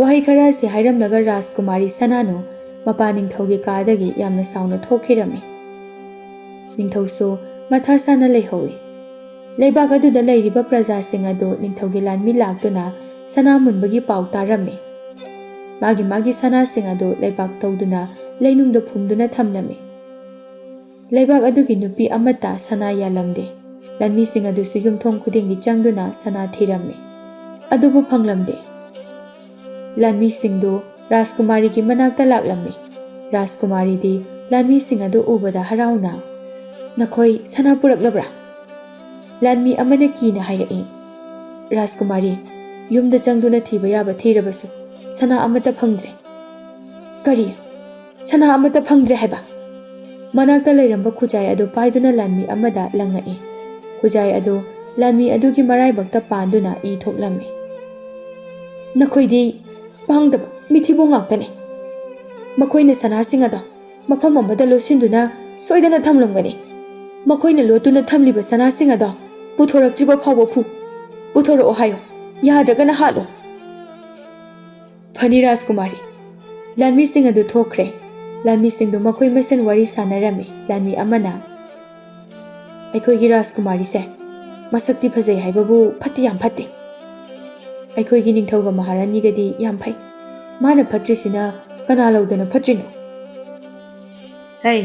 ꯋꯥꯍꯩ ꯈꯔ ꯑꯁꯤ ꯍꯥꯏꯔꯝꯂꯒ ꯔꯥꯖꯀꯨꯃꯥꯔꯤ ꯁꯅꯥꯅꯨ ꯃꯄꯥ ꯅꯤꯡꯊꯧꯒꯤ ꯀꯥꯗꯒꯤ ꯌꯥꯝꯅ ꯁꯥꯎꯅ ꯊꯣꯛꯈꯤꯔꯝꯃꯤ꯫ ꯅꯤꯡꯊꯧꯁꯨ ꯃꯊꯥ ꯁꯥꯅ ꯂꯩꯍꯧꯏ꯫ ꯂꯩꯕꯥꯛ ꯑꯗꯨꯗ ꯂꯩꯔꯤꯕ ꯄ꯭ꯔꯖꯥꯁꯤꯡ ꯑꯗꯨ ꯅꯤꯡꯊꯧꯒꯤ ꯂꯥꯟꯃꯤ ꯂꯥꯛꯇꯨꯅ ꯁꯅꯥ ꯃꯨꯟꯕꯒꯤ ꯄꯥꯎ ꯇꯥꯔꯝꯃꯤ꯫ ꯃꯥꯒꯤ ꯃꯥꯒꯤ ꯁꯅꯥꯁꯤꯡ ꯑꯗꯨ ꯂꯩꯕꯥꯛ ꯇꯧꯗꯨꯅ ꯂꯩꯅꯨꯡꯗ ꯐꯨꯝꯗꯨꯅ ꯊꯝꯂꯝꯃꯤ꯫ ꯂꯩꯕꯥꯛ ꯑꯗꯨꯒꯤ ꯅꯨꯄꯤ ꯑꯃꯠꯇ ꯁꯅꯥ ꯌꯥꯜꯂꯝꯗꯦ꯫ ꯂꯥꯟꯃꯤꯁꯤꯡ ꯑꯗꯨꯁꯨ ꯌꯨꯝꯊꯣꯡ ꯈꯨꯗꯤꯡꯒꯤ ꯆꯪꯗꯨꯅ ꯁꯅꯥ ꯊꯤꯔꯝꯃꯤ, ꯑꯗꯨꯕꯨ ꯐꯪꯂꯝꯗꯦ꯫ ꯂꯥꯟꯃꯤꯁꯤꯡꯗꯨ ꯔꯥꯖꯀꯨꯃꯥꯔꯤꯒꯤ ꯃꯅꯥꯛꯇ ꯂꯥꯛꯂꯝꯃꯤ꯫ ꯔꯥꯖꯀꯨꯃꯥꯔꯤꯗꯤ ꯂꯥꯟꯃꯤꯁꯤꯡ ꯑꯗꯨ ꯎꯕꯗ ꯍꯔꯥꯎꯅ, "ꯅꯈꯣꯏ ꯁꯅꯥ ꯄꯨꯔꯛꯂꯕ꯭ꯔꯥ?" ꯂꯥꯟꯃꯤ ꯑꯃꯅ ꯀꯤꯅ ꯍꯥꯏꯔꯛꯏ, "ꯔꯥꯖꯀꯨꯃꯥꯔꯤ, ꯌꯨꯝꯗ ꯆꯪꯗꯨꯅ ꯊꯤꯕ ꯌꯥꯕ ꯊꯤꯔꯕꯁꯨ ꯁꯅꯥ ꯑꯃꯠꯇ ꯐꯪꯗ꯭ꯔꯦ꯫" "ꯀꯔꯤ? ꯁꯅꯥ ꯑꯃꯠꯇ ꯐꯪꯗ꯭ꯔꯦ ꯍꯥꯏꯕ?" ꯃꯅꯥꯛꯇ ꯂꯩꯔꯝꯕ ꯈꯨꯖꯥꯏ ꯑꯗꯨ ꯄꯥꯏꯗꯨꯅ ꯂꯥꯟꯃꯤ ꯑꯃꯗ ꯂꯪꯉꯛꯏ꯫ ꯈꯨꯖꯥꯏ ꯑꯗꯨ ꯂꯥꯟꯃꯤ ꯑꯗꯨꯒꯤ ꯃꯔꯥꯏꯕꯛꯇ ꯄꯥꯟꯗꯨꯅ ꯏ ꯊꯣꯛꯂꯝꯃꯤ꯫ "ꯅꯈꯣꯏꯗꯤ ꯄꯥꯡꯗꯕ ꯃꯤꯊꯤꯕꯣꯡ ꯉꯥꯛꯇꯅꯤ꯫ ꯃꯈꯣꯏꯅ ꯁꯅꯥꯁꯤꯡ ꯑꯗꯣ ꯃꯐꯝ ꯑꯃꯗ ꯂꯣꯠꯁꯤꯟꯗꯨꯅ ꯁꯣꯏꯗꯅ ꯊꯝꯂꯝꯒꯅꯤ꯫ ꯃꯈꯣꯏꯅ ꯂꯣꯠꯇꯨꯅ ꯊꯝꯂꯤꯕ ꯁꯅꯥꯁꯤꯡ ꯑꯗꯣ ꯄꯨꯊꯣꯔꯛꯇ꯭ꯔꯤꯕ ꯐꯥꯎꯕ ꯐꯨ꯫ ꯄꯨꯊꯣꯔꯛꯑꯣ ꯍꯥꯏꯌꯨ, ꯌꯥꯗ꯭ꯔꯒꯅ ꯍꯥꯠꯂꯣ꯫" "ꯐꯅꯤ ꯔꯥꯖꯀꯨꯃꯥꯔꯤ꯫" ꯂꯥꯟꯃꯤꯁꯤꯡ ꯑꯗꯨ ꯊꯣꯛꯈ꯭ꯔꯦ꯫ ꯂꯥꯟꯃꯤꯁꯤꯡꯗꯨ ꯃꯈꯣꯏ ꯃꯁꯦꯟ ꯋꯥꯔꯤ ꯁꯥꯟꯅꯔꯝꯃꯤ꯫ ꯂꯥꯟꯃꯤ ꯑꯃꯅ, "ꯑꯩꯈꯣꯏꯒꯤ ꯔꯥꯖꯀꯨꯃꯥꯔꯤꯁꯦ ꯃꯁꯛꯇꯤ ꯐꯖꯩ ꯍꯥꯏꯕꯕꯨ ꯐꯠꯇꯤ ꯌꯥꯝ ꯐꯠꯇꯦ꯫ ꯑꯩꯈꯣꯏꯒꯤ ꯅꯤꯡꯊꯧꯒ ꯃꯍꯥꯔꯥꯅꯤꯒꯗꯤ ꯌꯥꯝ ꯐꯩ꯫ ꯃꯥꯅ ꯐꯠꯇ꯭ꯔꯤꯁꯤꯅ ꯀꯅꯥ ꯂꯧꯗꯅ ꯐꯠꯇ꯭ꯔꯤꯅꯣ?" "ꯍꯩ,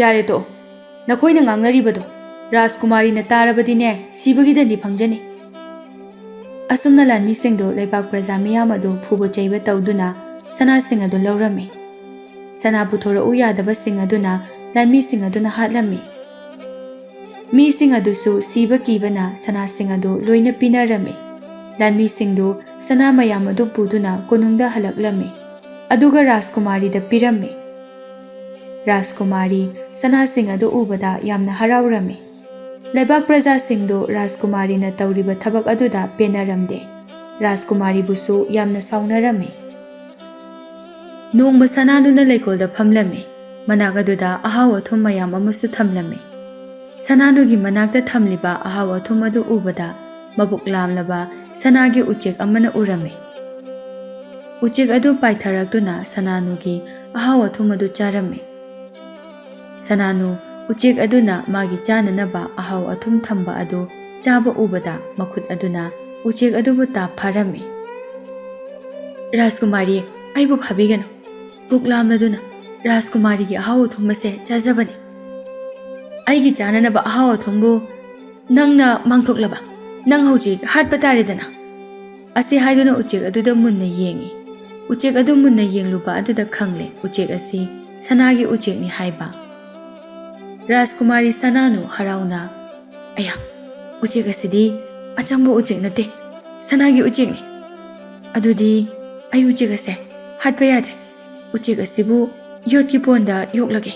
ꯌꯥꯔꯦ ꯇꯣꯛꯑꯣ꯫ ꯅꯈꯣꯏꯅ ꯉꯥꯡꯅꯔꯤꯕꯗꯣ ꯔꯥꯖꯀꯨꯃꯥꯔꯤꯅ ꯇꯥꯔꯕꯗꯤꯅꯦ, ꯁꯤꯕꯒꯤ ꯗꯟꯗꯤ ꯐꯪꯖꯅꯤ꯫" ꯑꯁꯨꯝꯅ ꯂꯥꯟꯃꯤꯁꯤꯡꯗꯨ ꯂꯩꯕꯥꯛ ꯄ꯭ꯔꯖꯥ ꯃꯤꯌꯥꯝ ꯑꯗꯨ ꯐꯨꯕ ꯆꯩꯕ ꯇꯧꯗꯨꯅ ꯁꯅꯥꯁꯤꯡ ꯑꯗꯨ ꯂꯧꯔꯝꯃꯤ꯫ ꯁꯅꯥ ꯄꯨꯊꯣꯔꯛꯎ ꯌꯥꯗꯕꯁꯤꯡ ꯑꯗꯨꯅ ꯂꯥꯟꯃꯤꯁꯤꯡ ꯑꯗꯨꯅ ꯍꯥꯠꯂꯝꯃꯤ꯫ ꯃꯤꯁꯤꯡ ꯑꯗꯨꯁꯨ ꯁꯤꯕ ꯀꯤꯕꯅ ꯁꯅꯥꯁꯤꯡ ꯑꯗꯨ ꯂꯣꯏꯅ ꯄꯤꯅꯔꯝꯃꯤ꯫ ꯂꯥꯟꯃꯤꯁꯤꯡꯗꯨ ꯁꯅꯥ ꯃꯌꯥꯝ ꯑꯗꯨ ꯄꯨꯗꯨꯅ ꯀꯣꯅꯨꯡꯗ ꯍꯜꯂꯛꯂꯝꯃꯤ, ꯑꯗꯨꯒ ꯔꯥꯖꯀꯨꯃꯥꯔꯤꯗ ꯄꯤꯔꯝꯃꯤ꯫ ꯔꯥꯖꯀꯨꯃꯥꯔꯤ ꯁꯅꯥꯁꯤꯡ ꯑꯗꯨ ꯎꯕꯗ ꯌꯥꯝꯅ ꯍꯔꯥꯎꯔꯝꯃꯤ꯫ ꯂꯩꯕꯥꯛ ꯄ꯭ꯔꯖꯥꯁꯤꯡꯗꯨ ꯔꯥꯖꯀꯨꯃꯥꯔꯤꯅ ꯇꯧꯔꯤꯕ ꯊꯕꯛ ꯑꯗꯨꯗ ꯄꯦꯟꯅꯔꯝꯗꯦ꯫ ꯔꯥꯖꯀꯨꯃꯥꯔꯤꯕꯨꯁꯨ ꯌꯥꯝꯅ ꯁꯥꯎꯅꯔꯝꯃꯤ꯫ ꯅꯣꯡꯃ ꯁꯅꯥꯅꯨꯅ ꯂꯩꯀꯣꯜꯗ ꯐꯝꯂꯝꯃꯤ꯫ ꯃꯅꯥꯛ ꯑꯗꯨꯗ ꯑꯍꯥꯎ ꯑꯊꯨꯝ ꯃꯌꯥꯝ ꯑꯃꯁꯨ ꯊꯝꯂꯝꯃꯤ꯫ ꯁꯅꯥꯅꯨꯒꯤ ꯃꯅꯥꯛꯇ ꯊꯝꯂꯤꯕ ꯑꯍꯥꯎ ꯑꯊꯨꯝ ꯑꯗꯨ ꯎꯕꯗ ꯃꯕꯨꯛ ꯂꯥꯝꯂꯕ ꯁꯅꯥꯒꯤ ꯎꯆꯦꯛ ꯑꯃꯅ ꯎꯔꯝꯃꯤ꯫ ꯎꯆꯦꯛ ꯑꯗꯨ ꯄꯥꯏꯊꯔꯛꯇꯨꯅ ꯁꯅꯥꯅꯨꯒꯤ ꯑꯍꯥꯎ ꯑꯊꯨꯝ ꯑꯗꯨ ꯆꯥꯔꯝꯃꯤ꯫ ꯁꯅꯥꯅꯨ ꯎꯆꯦꯛ ꯑꯗꯨꯅ ꯃꯥꯒꯤ ꯆꯥꯅꯅꯕ ꯑꯍꯥꯎ ꯑꯊꯨꯝ ꯊꯝꯕ ꯑꯗꯨ ꯆꯥꯕ ꯎꯕꯗ ꯃꯈꯨꯠ ꯑꯗꯨꯅ ꯎꯆꯦꯛ ꯑꯗꯨꯕꯨ ꯇꯥꯞ ꯐꯥꯔꯝꯃꯤ꯫ "ꯔꯥꯖꯀꯨꯃꯥꯔꯤ, ꯑꯩꯕꯨ ꯐꯥꯕꯤꯒꯅꯨ꯫ ꯄꯨꯛ ꯂꯥꯝꯂꯗꯨꯅ ꯔꯥꯖꯀꯨꯃꯥꯔꯤꯒꯤ ꯑꯍꯥꯎ ꯑꯊꯨꯝ ꯑꯁꯦ ꯆꯥꯖꯕꯅꯤ꯫ ꯑꯩꯒꯤ ꯆꯥꯅꯅꯕ ꯑꯍꯥꯎ ꯑꯊꯨꯝꯕꯨ ꯅꯪꯅ ꯃꯥꯡꯊꯣꯛꯂꯕ? ꯅꯪ ꯍꯧꯖꯤꯛ ꯍꯥꯠꯄ ꯇꯥꯔꯦꯗꯅ!" ꯑꯁꯤ ꯍꯥꯏꯗꯨꯅ ꯎꯆꯦꯛ ꯑꯗꯨꯗ ꯃꯨꯟꯅ ꯌꯦꯡꯉꯤ꯫ ꯎꯆꯦꯛ ꯑꯗꯨ ꯃꯨꯟꯅ ꯌꯦꯡꯂꯨꯕ ꯑꯗꯨꯗ ꯈꯪꯂꯦ ꯎꯆꯦꯛ ꯑꯁꯤ ꯁꯅꯥꯒꯤ ꯎꯆꯦꯛꯅꯤ ꯍꯥꯏꯕ꯫ ꯔꯥꯖꯀꯨꯃꯥꯔꯤ ꯁꯅꯥꯅꯨ ꯍꯔꯥꯎꯅ, "ꯑꯌꯥ, ꯎꯆꯦꯛ ꯑꯁꯤꯗꯤ ꯑꯆꯝꯕ ꯎꯆꯦꯛ ꯅꯠꯇꯦ, ꯁꯅꯥꯒꯤ ꯎꯆꯦꯛꯅꯤ꯫ ꯑꯗꯨꯗꯤ ꯑꯩ ꯎꯆꯦꯛ ꯑꯁꯦ ꯍꯥꯠꯄ ꯌꯥꯗ꯭ꯔꯦ꯫ ꯎꯆꯦꯛ ꯑꯁꯤꯕꯨ ꯌꯣꯠꯀꯤ ꯄꯣꯟꯗ ꯌꯣꯛꯂꯒꯦ꯫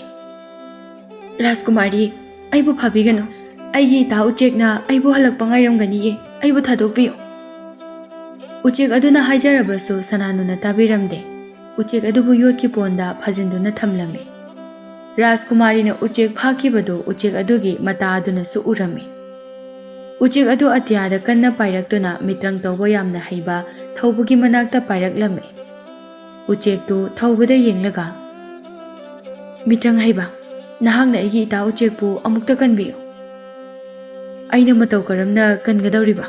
ꯔꯥꯖꯀꯨꯃꯥꯔꯤ, ꯑꯩꯕꯨ ꯐꯥꯕꯤꯒꯅꯨ꯫ ꯑꯩꯒꯤ ꯏꯇꯥ ꯎꯆꯦꯛꯅ ꯑꯩꯕꯨ ꯍꯜꯂꯛꯄ ꯉꯥꯏꯔꯝꯒꯅꯤꯌꯦ꯫ ꯑꯩꯕꯨ ꯊꯥꯗꯣꯛꯄꯤꯌꯨ꯫" ꯎꯆꯦꯛ ꯑꯗꯨꯅ ꯍꯥꯏꯖꯔꯕꯁꯨ ꯁꯅꯥꯅꯨꯅ ꯇꯥꯕꯤꯔꯝꯗꯦ꯫ ꯎꯆꯦꯛ ꯑꯗꯨꯕꯨ ꯌꯣꯠꯀꯤ ꯄꯣꯟꯗ ꯐꯥꯖꯤꯟꯗꯨꯅ ꯊꯝꯂꯝꯃꯤ꯫ ꯔꯥꯖꯀꯨꯃꯥꯔꯤꯅ ꯎꯆꯦꯛ ꯐꯥꯈꯤꯕꯗꯨ ꯎꯆꯦꯛ ꯑꯗꯨꯒꯤ ꯃꯇꯥ ꯑꯗꯨꯅꯁꯨ ꯎꯔꯝꯃꯤ꯫ ꯎꯆꯦꯛ ꯑꯗꯨ ꯑꯇꯤꯌꯥꯗ ꯀꯟꯅ ꯄꯥꯏꯔꯛꯇꯨꯅ ꯃꯤꯇ꯭ꯔꯪ ꯇꯧꯕ ꯌꯥꯝꯅ ꯍꯩꯕ ꯊꯧꯕꯒꯤ ꯃꯅꯥꯛꯇ ꯄꯥꯏꯔꯛꯂꯝꯃꯤ꯫ ꯎꯆꯦꯛꯇꯨ ꯊꯧꯕꯗ ꯌꯦꯡꯂꯒ, "ꯃꯤꯇ꯭ꯔꯪ ꯍꯩꯕ, ꯅꯍꯥꯛꯅ ꯑꯩꯒꯤ ꯏꯇꯥ ꯎꯆꯦꯛꯄꯨ ꯑꯃꯨꯛꯇ ꯀꯟꯕꯤꯌꯨ꯫ ꯑꯩꯅ ꯃꯇꯧ ꯀꯔꯝꯅ ꯀꯟꯒꯗꯧꯔꯤꯕ?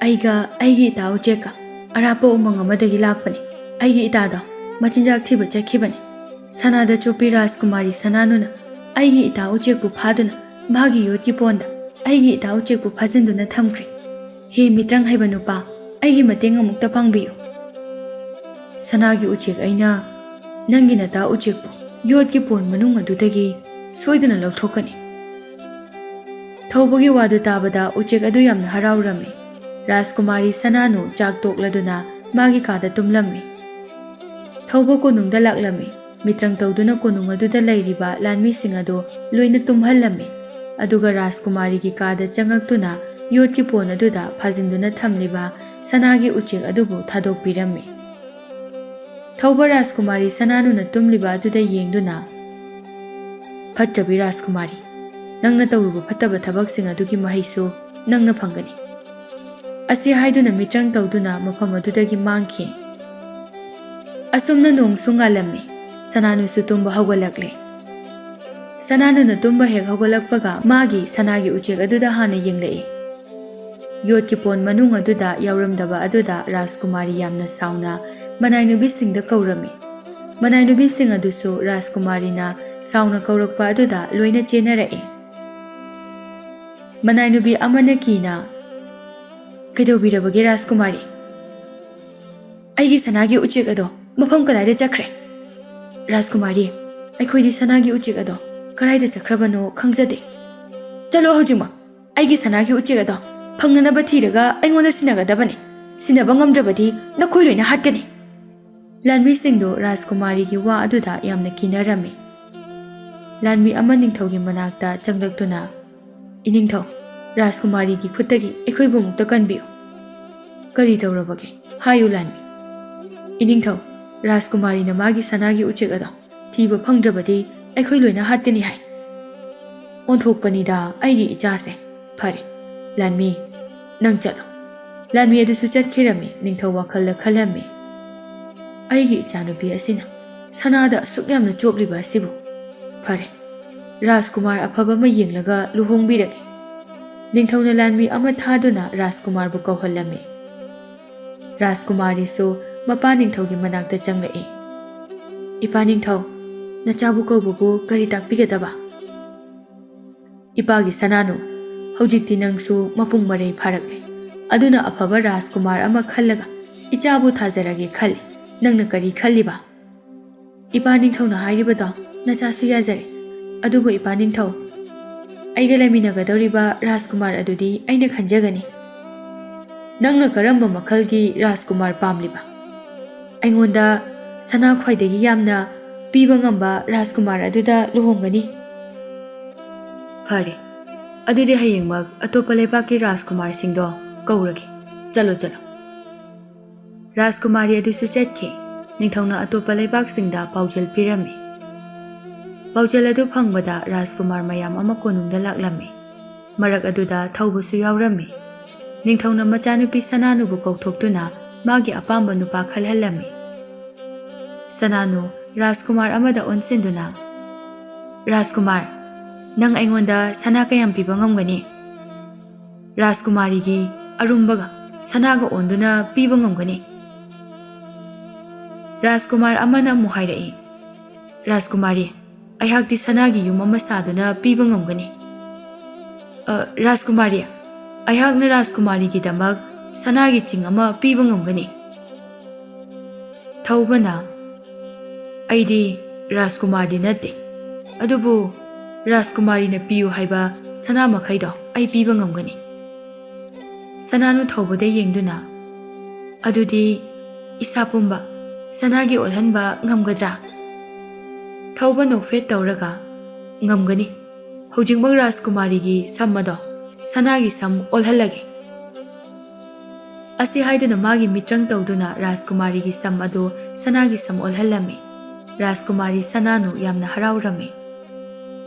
ꯑꯩꯒ ꯑꯩꯒꯤ ꯏꯇꯥ ꯎꯆꯦꯛꯀ ꯑꯔꯥꯞꯄ ꯎꯃꯪ ꯑꯃꯗꯒꯤ ꯂꯥꯛꯄꯅꯤ꯫ ꯑꯩꯒꯤ ꯏꯇꯥꯗꯣ ꯃꯆꯤꯟꯖꯥꯛ ꯊꯤꯕ ꯆꯠꯈꯤꯕꯅꯤ꯫" ꯁꯅꯥꯗ ꯆꯣꯞꯄꯤ ꯔꯥꯖꯀꯨꯃꯥꯔꯤ ꯁꯅꯥꯅꯨꯅ ꯑꯩꯒꯤ ꯏꯇꯥ ꯎꯆꯦꯛꯄꯨ ꯐꯥꯗꯨꯅ ꯃꯥꯒꯤ ꯌꯣꯠꯀꯤ ꯄꯣꯟꯗ ꯑꯩꯒꯤ ꯏꯇꯥ ꯎꯆꯦꯛꯄꯨ ꯐꯥꯖꯤꯟꯗꯨꯅ ꯊꯝꯈ꯭ꯔꯦ꯫ "ꯍꯦ ꯃꯤꯇ꯭ꯔꯪ ꯍꯩꯕ ꯅꯨꯄꯥ, ꯑꯩꯒꯤ ꯃꯇꯦꯡ ꯑꯃꯨꯛꯇ ꯄꯥꯡꯕꯤꯌꯨ꯫ ꯁꯅꯥꯒꯤ ꯎꯆꯦꯛ ꯑꯩꯅ ꯅꯪꯒꯤ ꯅꯇꯥ ꯎꯆꯦꯛꯄꯨ ꯌꯣꯠꯀꯤ ꯄꯣꯟ ꯃꯅꯨꯡ ꯑꯗꯨꯗꯒꯤ ꯁꯣꯏꯗꯅ ꯂꯧꯊꯣꯛꯀꯅꯤ꯫" ꯊꯧꯕꯒꯤ ꯋꯥꯗꯨ ꯇꯥꯕꯗ ꯎꯆꯦꯛ ꯑꯗꯨ ꯌꯥꯝꯅ ꯍꯔꯥꯎꯔꯝꯃꯤ꯫ ꯔꯥꯖꯀꯨꯃꯥꯔꯤ ꯁꯅꯥꯅꯨ ꯆꯥꯛ ꯇꯣꯛꯂꯗꯨꯅ ꯃꯥꯒꯤ ꯀꯥꯗ ꯇꯨꯝꯂꯝꯃꯤ꯫ ꯊꯧꯕ ꯀꯣꯅꯨꯡꯗ ꯂꯥꯛꯂꯝꯃꯤ꯫ ꯃꯤꯇ꯭ꯔꯪ ꯇꯧꯗꯨꯅ ꯀꯣꯅꯨꯡ ꯑꯗꯨꯗ ꯂꯩꯔꯤꯕ ꯂꯥꯟꯃꯤꯁꯤꯡ ꯑꯗꯨ ꯂꯣꯏꯅ ꯇꯨꯝꯍꯜꯂꯝꯃꯤ꯫ ꯑꯗꯨꯒ ꯔꯥꯖꯀꯨꯃꯥꯔꯤꯒꯤ ꯀꯥꯗ ꯆꯪꯉꯛꯇꯨꯅ ꯌꯣꯠꯀꯤ ꯄꯣꯟ ꯑꯗꯨꯗ ꯐꯥꯖꯤꯟꯗꯨꯅ ꯊꯝꯂꯤꯕ ꯁꯅꯥꯒꯤ ꯎꯆꯦꯛ ꯑꯗꯨꯕꯨ ꯊꯥꯗꯣꯛꯄꯤꯔꯝꯃꯤ꯫ ꯊꯧꯕ ꯔꯥꯖꯀꯨꯃꯥꯔꯤ ꯁꯅꯥꯅꯨꯅ ꯇꯨꯝꯂꯤꯕ ꯑꯗꯨꯗ ꯌꯦꯡꯗꯨꯅ, "ꯐꯠꯇ꯭ꯔꯕꯤ ꯔꯥꯖꯀꯨꯃꯥꯔꯤ, ꯅꯪꯅ ꯇꯧꯔꯨꯕ ꯐꯠꯇꯕ ꯊꯕꯛꯁꯤꯡ ꯑꯗꯨꯒꯤ ꯃꯍꯩꯁꯨ ꯅꯪꯅ ꯐꯪꯒꯅꯤ"꯫ ꯑꯁꯤ ꯍꯥꯏꯗꯨꯅ ꯃꯤꯇ꯭ꯔꯪ ꯇꯧꯗꯨꯅ ꯃꯐꯝ ꯑꯗꯨꯗꯒꯤ ꯃꯥꯡꯈꯤ꯫ ꯑꯁꯨꯝꯅ ꯅꯣꯡꯁꯨ ꯉꯥꯜꯂꯝꯃꯤ꯫ ꯁꯅꯥꯅꯨꯁꯨ ꯇꯨꯝꯕ ꯍꯧꯒꯠꯂꯛꯂꯦ꯫ ꯁꯅꯥꯅꯨꯅ ꯇꯨꯝꯕ ꯍꯦꯛ ꯍꯧꯒꯠꯂꯛꯄꯒ ꯃꯥꯒꯤ ꯁꯅꯥꯒꯤ ꯎꯆꯦꯛ ꯑꯗꯨꯗ ꯍꯥꯟꯅ ꯌꯦꯡꯂꯛꯏ꯫ ꯌꯣꯠꯀꯤ ꯄꯣꯟ ꯃꯅꯨꯡ ꯑꯗꯨꯗ ꯌꯥꯎꯔꯝꯗꯕ ꯑꯗꯨꯗ ꯔꯥꯖꯀꯨꯃꯥꯔꯤ ꯌꯥꯝꯅ ꯁꯥꯎꯅ ꯃꯅꯥꯏꯅꯨꯕꯤꯁꯤꯡꯗ ꯀꯧꯔꯝꯃꯤ꯫ ꯃꯅꯥꯏꯅꯨꯕꯤꯁꯤꯡ ꯑꯗꯨꯁꯨ ꯔꯥꯖꯀꯨꯃꯥꯔꯤꯅ ꯁꯥꯎꯅ ꯀꯧꯔꯛꯄ ꯑꯗꯨꯗ ꯂꯣꯏꯅ ꯆꯦꯟꯅꯔꯛꯏ꯫ ꯃꯅꯥꯏꯅꯨꯕꯤ ꯑꯃꯅ ꯀꯤꯅ, "ꯀꯩꯗꯧꯕꯤꯔꯕꯒꯦ ꯔꯥꯖꯀꯨꯃꯥꯔꯤ? ꯑꯩꯒꯤ ꯁꯅꯥꯒꯤ ꯎꯆꯦꯛ ꯑꯗꯣ ꯃꯐꯝ ꯀꯗꯥꯏꯗ ꯆꯠꯈ꯭ꯔꯦ? ꯔꯥꯖꯀꯨꯃꯥꯔꯤ, ꯑꯩꯈꯣꯏꯗꯤ ꯁꯅꯥꯒꯤ ꯎꯆꯦꯛ ꯑꯗꯣ ꯀꯗꯥꯏꯗ ꯆꯠꯈ꯭ꯔꯕꯅꯣ ꯈꯪꯖꯗꯦ꯫ ꯆꯠꯂꯣ ꯍꯧꯖꯤꯛꯃꯛ꯫ ꯑꯩꯒꯤ ꯁꯅꯥꯒꯤ ꯎꯆꯦꯛ ꯑꯗꯣ ꯐꯪꯅꯅꯕ ꯊꯤꯔꯒ ꯑꯩꯉꯣꯟꯗ ꯁꯤꯟꯅꯒꯗꯕꯅꯤ꯫ ꯁꯤꯟꯅꯕ ꯉꯝꯗ꯭ꯔꯕꯗꯤ ꯅꯈꯣꯏ ꯂꯣꯏꯅ ꯍꯥꯠꯀꯅꯤ"꯫ ꯂꯥꯟꯃꯤꯁꯤꯡꯗꯣ ꯔꯥꯖꯀꯨꯃꯥꯔꯤꯒꯤ ꯋꯥ ꯑꯗꯨꯗ ꯌꯥꯝꯅ ꯀꯤꯅꯔꯝꯃꯤ꯫ ꯂꯥꯟꯃꯤ ꯑꯃ ꯅꯤꯡꯊꯧꯒꯤ ꯃꯅꯥꯛꯇ ꯆꯪꯂꯛꯇꯨꯅ, "ꯏꯅꯤꯡꯊꯧ, ꯔꯥꯖꯀꯨꯃꯥꯔꯤꯒꯤ ꯈꯨꯠꯇꯒꯤ ꯑꯩꯈꯣꯏꯕꯨ ꯑꯃꯨꯛꯇ ꯀꯟꯕꯤꯌꯨ"꯫ "ꯀꯔꯤ ꯇꯧꯔꯕꯒꯦ? ꯍꯥꯏꯌꯨ ꯂꯥꯟꯃꯤ"꯫ "ꯏꯅꯤꯡꯊꯧ, ꯔꯥꯖꯀꯨꯃꯥꯔꯤꯅ ꯃꯥꯒꯤ ꯁꯅꯥꯒꯤ ꯎꯆꯦꯛ ꯑꯗꯣ ꯊꯤꯕ ꯐꯪꯗ꯭ꯔꯕꯗꯤ ꯑꯩꯈꯣꯏ ꯂꯣꯏꯅ ꯍꯥꯠꯀꯅꯤ ꯍꯥꯏ"꯫ "ꯑꯣꯟꯊꯣꯛꯄꯅꯤꯗ ꯑꯩꯒꯤ ꯏꯆꯥꯁꯦ꯫ ꯐꯔꯦ, ꯂꯥꯟꯃꯤ, ꯅꯪ ꯆꯠꯂꯣ"꯫ ꯂꯥꯟꯃꯤ ꯑꯗꯨꯁꯨ ꯆꯠꯈꯤꯔꯝꯃꯤ꯫ ꯅꯤꯡꯊꯧ ꯋꯥꯈꯜꯗ ꯈꯜꯂꯝꯃꯤ, "ꯑꯩꯒꯤ ꯏꯆꯥꯅꯨꯄꯤ ꯑꯁꯤꯅ ꯁꯅꯥꯗ ꯑꯁꯨꯛ ꯌꯥꯝꯅ ꯆꯣꯞꯂꯤꯕ ꯑꯁꯤꯕꯨ꯫ ꯐꯔꯦ, ꯔꯥꯖꯀꯨꯃꯥꯔ ꯑꯐꯕ ꯑꯃ ꯌꯦꯡꯂꯒ ꯂꯨꯍꯣꯡꯕꯤꯔꯒꯦ"꯫ ꯅꯤꯡꯊꯧꯅ ꯂꯥꯟꯃꯤ ꯑꯃ ꯊꯥꯗꯨꯅ ꯔꯥꯖꯀꯨꯃꯥꯔꯕꯨ ꯀꯧꯍꯜꯂꯝꯃꯤ꯫ ꯔꯥꯖꯀꯨꯃꯥꯔꯤꯁꯨ ꯃꯄꯥ ꯅꯤꯡꯊꯧꯒꯤ ꯃꯅꯥꯛꯇ ꯆꯪꯂꯛꯏ꯫ "ꯏꯄꯥ ꯅꯤꯡꯊꯧ, ꯅꯆꯥꯕꯨ ꯀꯧꯕꯕꯨ ꯀꯔꯤ ꯇꯥꯛꯄꯤꯒꯗꯕ?" "ꯏꯄꯥꯒꯤ ꯁꯅꯥꯅꯨ, ꯍꯧꯖꯤꯛꯇꯤ ꯅꯪꯁꯨ ꯃꯄꯨꯡ ꯃꯔꯩ ꯐꯥꯔꯛꯂꯦ꯫ ꯑꯗꯨꯅ ꯑꯐꯕ ꯔꯥꯖꯀꯨꯃꯥꯔ ꯑꯃ ꯈꯜꯂꯒ ꯏꯆꯥꯕꯨ ꯊꯥꯖꯔꯒꯦ ꯈꯜꯂꯤ꯫ ꯅꯪꯅ ꯀꯔꯤ ꯈꯜꯂꯤꯕ?" "ꯏꯄꯥ ꯅꯤꯡꯊꯧꯅ ꯍꯥꯏꯔꯤꯕꯗꯣ ꯅꯆꯥꯁꯨ ꯌꯥꯖꯔꯦ꯫ ꯑꯗꯨꯕꯨ ꯏꯄꯥ ꯅꯤꯡꯊꯧ, ꯑꯩꯒ ꯂꯩꯃꯤꯟꯅꯒꯗꯧꯔꯤꯕ ꯔꯥꯖꯀꯨꯃꯥꯔ ꯑꯗꯨꯗꯤ ꯑꯩꯅ ꯈꯟꯖꯒꯅꯤ"꯫ "ꯅꯪꯅ ꯀꯔꯝꯕ ꯃꯈꯜꯒꯤ ꯔꯥꯖꯀꯨꯃꯥꯔ ꯄꯥꯝꯂꯤꯕ?" "ꯑꯩꯉꯣꯟꯗ ꯁꯅꯥ ꯈ꯭ꯋꯥꯏꯗꯒꯤ ꯌꯥꯝꯅ ꯄꯤꯕ ꯉꯝꯕ ꯔꯥꯖꯀꯨꯃꯥꯔ ꯑꯗꯨꯗ ꯂꯨꯍꯣꯡꯒꯅꯤ"꯫ "ꯐꯔꯦ, ꯑꯗꯨꯗꯤ ꯍꯌꯦꯡꯃꯛ ꯑꯇꯣꯞꯄ ꯂꯩꯕꯥꯛꯀꯤ ꯔꯥꯖꯀꯨꯃꯥꯔꯁꯤꯡꯗꯣ ꯀꯧꯔꯒꯦ꯫ ꯆꯠꯂꯣ, ꯆꯠꯂꯣ"꯫ ꯔꯥꯖꯀꯨꯃꯥꯔꯤ ꯑꯗꯨꯁꯨ ꯆꯠꯈꯤ꯫ ꯅꯤꯡꯊꯧꯅ ꯑꯇꯣꯞꯄ ꯂꯩꯕꯥꯛꯁꯤꯡꯗ ꯄꯥꯎꯖꯦꯜ ꯄꯤꯔꯝꯃꯤ꯫ ꯄꯥꯎꯖꯦꯜ ꯑꯗꯨ ꯐꯪꯕꯗ ꯔꯥꯖꯀꯨꯃꯥꯔ ꯃꯌꯥꯝ ꯑꯃ ꯀꯣꯅꯨꯡꯗ ꯂꯥꯛꯂꯝꯃꯤ꯫ ꯃꯔꯛ ꯑꯗꯨꯗ ꯊꯧꯕꯁꯨ ꯌꯥꯎꯔꯝꯃꯤ꯫ ꯅꯤꯡꯊꯧꯅ ꯃꯆꯥꯅꯨꯄꯤ ꯁꯅꯥꯅꯨꯕꯨ ꯀꯧꯊꯣꯛꯇꯨꯅ ꯃꯥꯒꯤ ꯑꯄꯥꯝꯕ ꯅꯨꯄꯥ ꯈꯜꯍꯜꯂꯝꯃꯤ꯫ ꯁꯅꯥꯅꯨ ꯔꯥꯖꯀꯨꯃꯥꯔ ꯑꯃꯗ ꯑꯣꯟꯁꯤꯟꯗꯨꯅ, "ꯔꯥꯖꯀꯨꯃꯥꯔ, ꯅꯪ ꯑꯩꯉꯣꯟꯗ ꯁꯅꯥ ꯀꯌꯥꯝ ꯄꯤꯕ ꯉꯝꯒꯅꯤ?" ꯔꯥꯖꯀꯨꯃꯥꯔꯤꯒꯤ ꯑꯔꯨꯝꯕꯒ ꯁꯅꯥꯒ ꯑꯣꯟꯗꯨꯅ ꯄꯤꯕ ꯉꯝꯒꯅꯤ꯫ ꯔꯥꯖꯀꯨꯃꯥꯔ ꯑꯃꯅ ꯑꯃꯨꯛ ꯍꯥꯏꯔꯛꯏ, "ꯔꯥꯖꯀꯨꯃꯥꯔꯤ, ꯑꯩꯍꯥꯛꯇꯤ ꯁꯅꯥꯒꯤ ꯌꯨꯝ ꯑꯃ ꯁꯥꯗꯨꯅ ꯄꯤꯕ ꯉꯝꯒꯅꯤ꯫ ꯑ, ꯔꯥꯖꯀꯨꯃꯥꯔꯤ, ꯑꯩꯍꯥꯛꯅ ꯔꯥꯖꯀꯨꯃꯥꯔꯤꯒꯤꯗꯃꯛ ꯁꯅꯥꯒꯤ ꯆꯤꯡ ꯑꯃ ꯄꯤꯕ ꯉꯝꯒꯅꯤ꯫" ꯊꯧꯕꯅ, "ꯑꯩꯗꯤ ꯔꯥꯖꯀꯨꯃꯥꯔꯗꯤ ꯅꯠꯇꯦ, ꯑꯗꯨꯕꯨ ꯔꯥꯖꯀꯨꯃꯥꯔꯤꯅ ꯄꯤꯌꯨ ꯍꯥꯏꯕ ꯁꯅꯥ ꯃꯈꯩꯗꯣ ꯑꯩ ꯄꯤꯕ ꯉꯝꯒꯅꯤ꯫" ꯁꯅꯥꯅꯨ ꯊꯧꯕꯗ ꯌꯦꯡꯗꯨꯅ, "ꯑꯗꯨꯗꯤ ꯏꯁꯥ ꯄꯨꯝꯕ ꯁꯅꯥꯒꯤ ꯑꯣꯜꯍꯟꯕ ꯉꯝꯒꯗ꯭ꯔꯥ?" ꯊꯧꯕ ꯅꯣꯛꯐꯦꯠ ꯇꯧꯔꯒ, "ꯉꯝꯒꯅꯤ꯫ ꯍꯧꯖꯤꯛꯃꯛ ꯔꯥꯖꯀꯨꯃꯥꯔꯤꯒꯤ ꯁꯝ ꯑꯗꯣ ꯁꯅꯥꯒꯤ ꯁꯝ ꯑꯣꯜꯍꯜꯂꯒꯦ꯫" ꯑꯁꯤ ꯍꯥꯏꯗꯨꯅ ꯃꯥꯒꯤ ꯃꯤꯇ꯭ꯔꯪ ꯇꯧꯗꯨꯅ ꯔꯥꯖꯀꯨꯃꯥꯔꯤꯒꯤ ꯁꯝ ꯑꯗꯨ ꯁꯅꯥꯒꯤ ꯁꯝ ꯑꯣꯜꯍꯜꯂꯝꯃꯤ꯫ ꯔꯥꯖꯀꯨꯃꯥꯔꯤ ꯁꯅꯥꯅꯨ ꯌꯥꯝꯅ ꯍꯔꯥꯎꯔꯝꯃꯤ꯫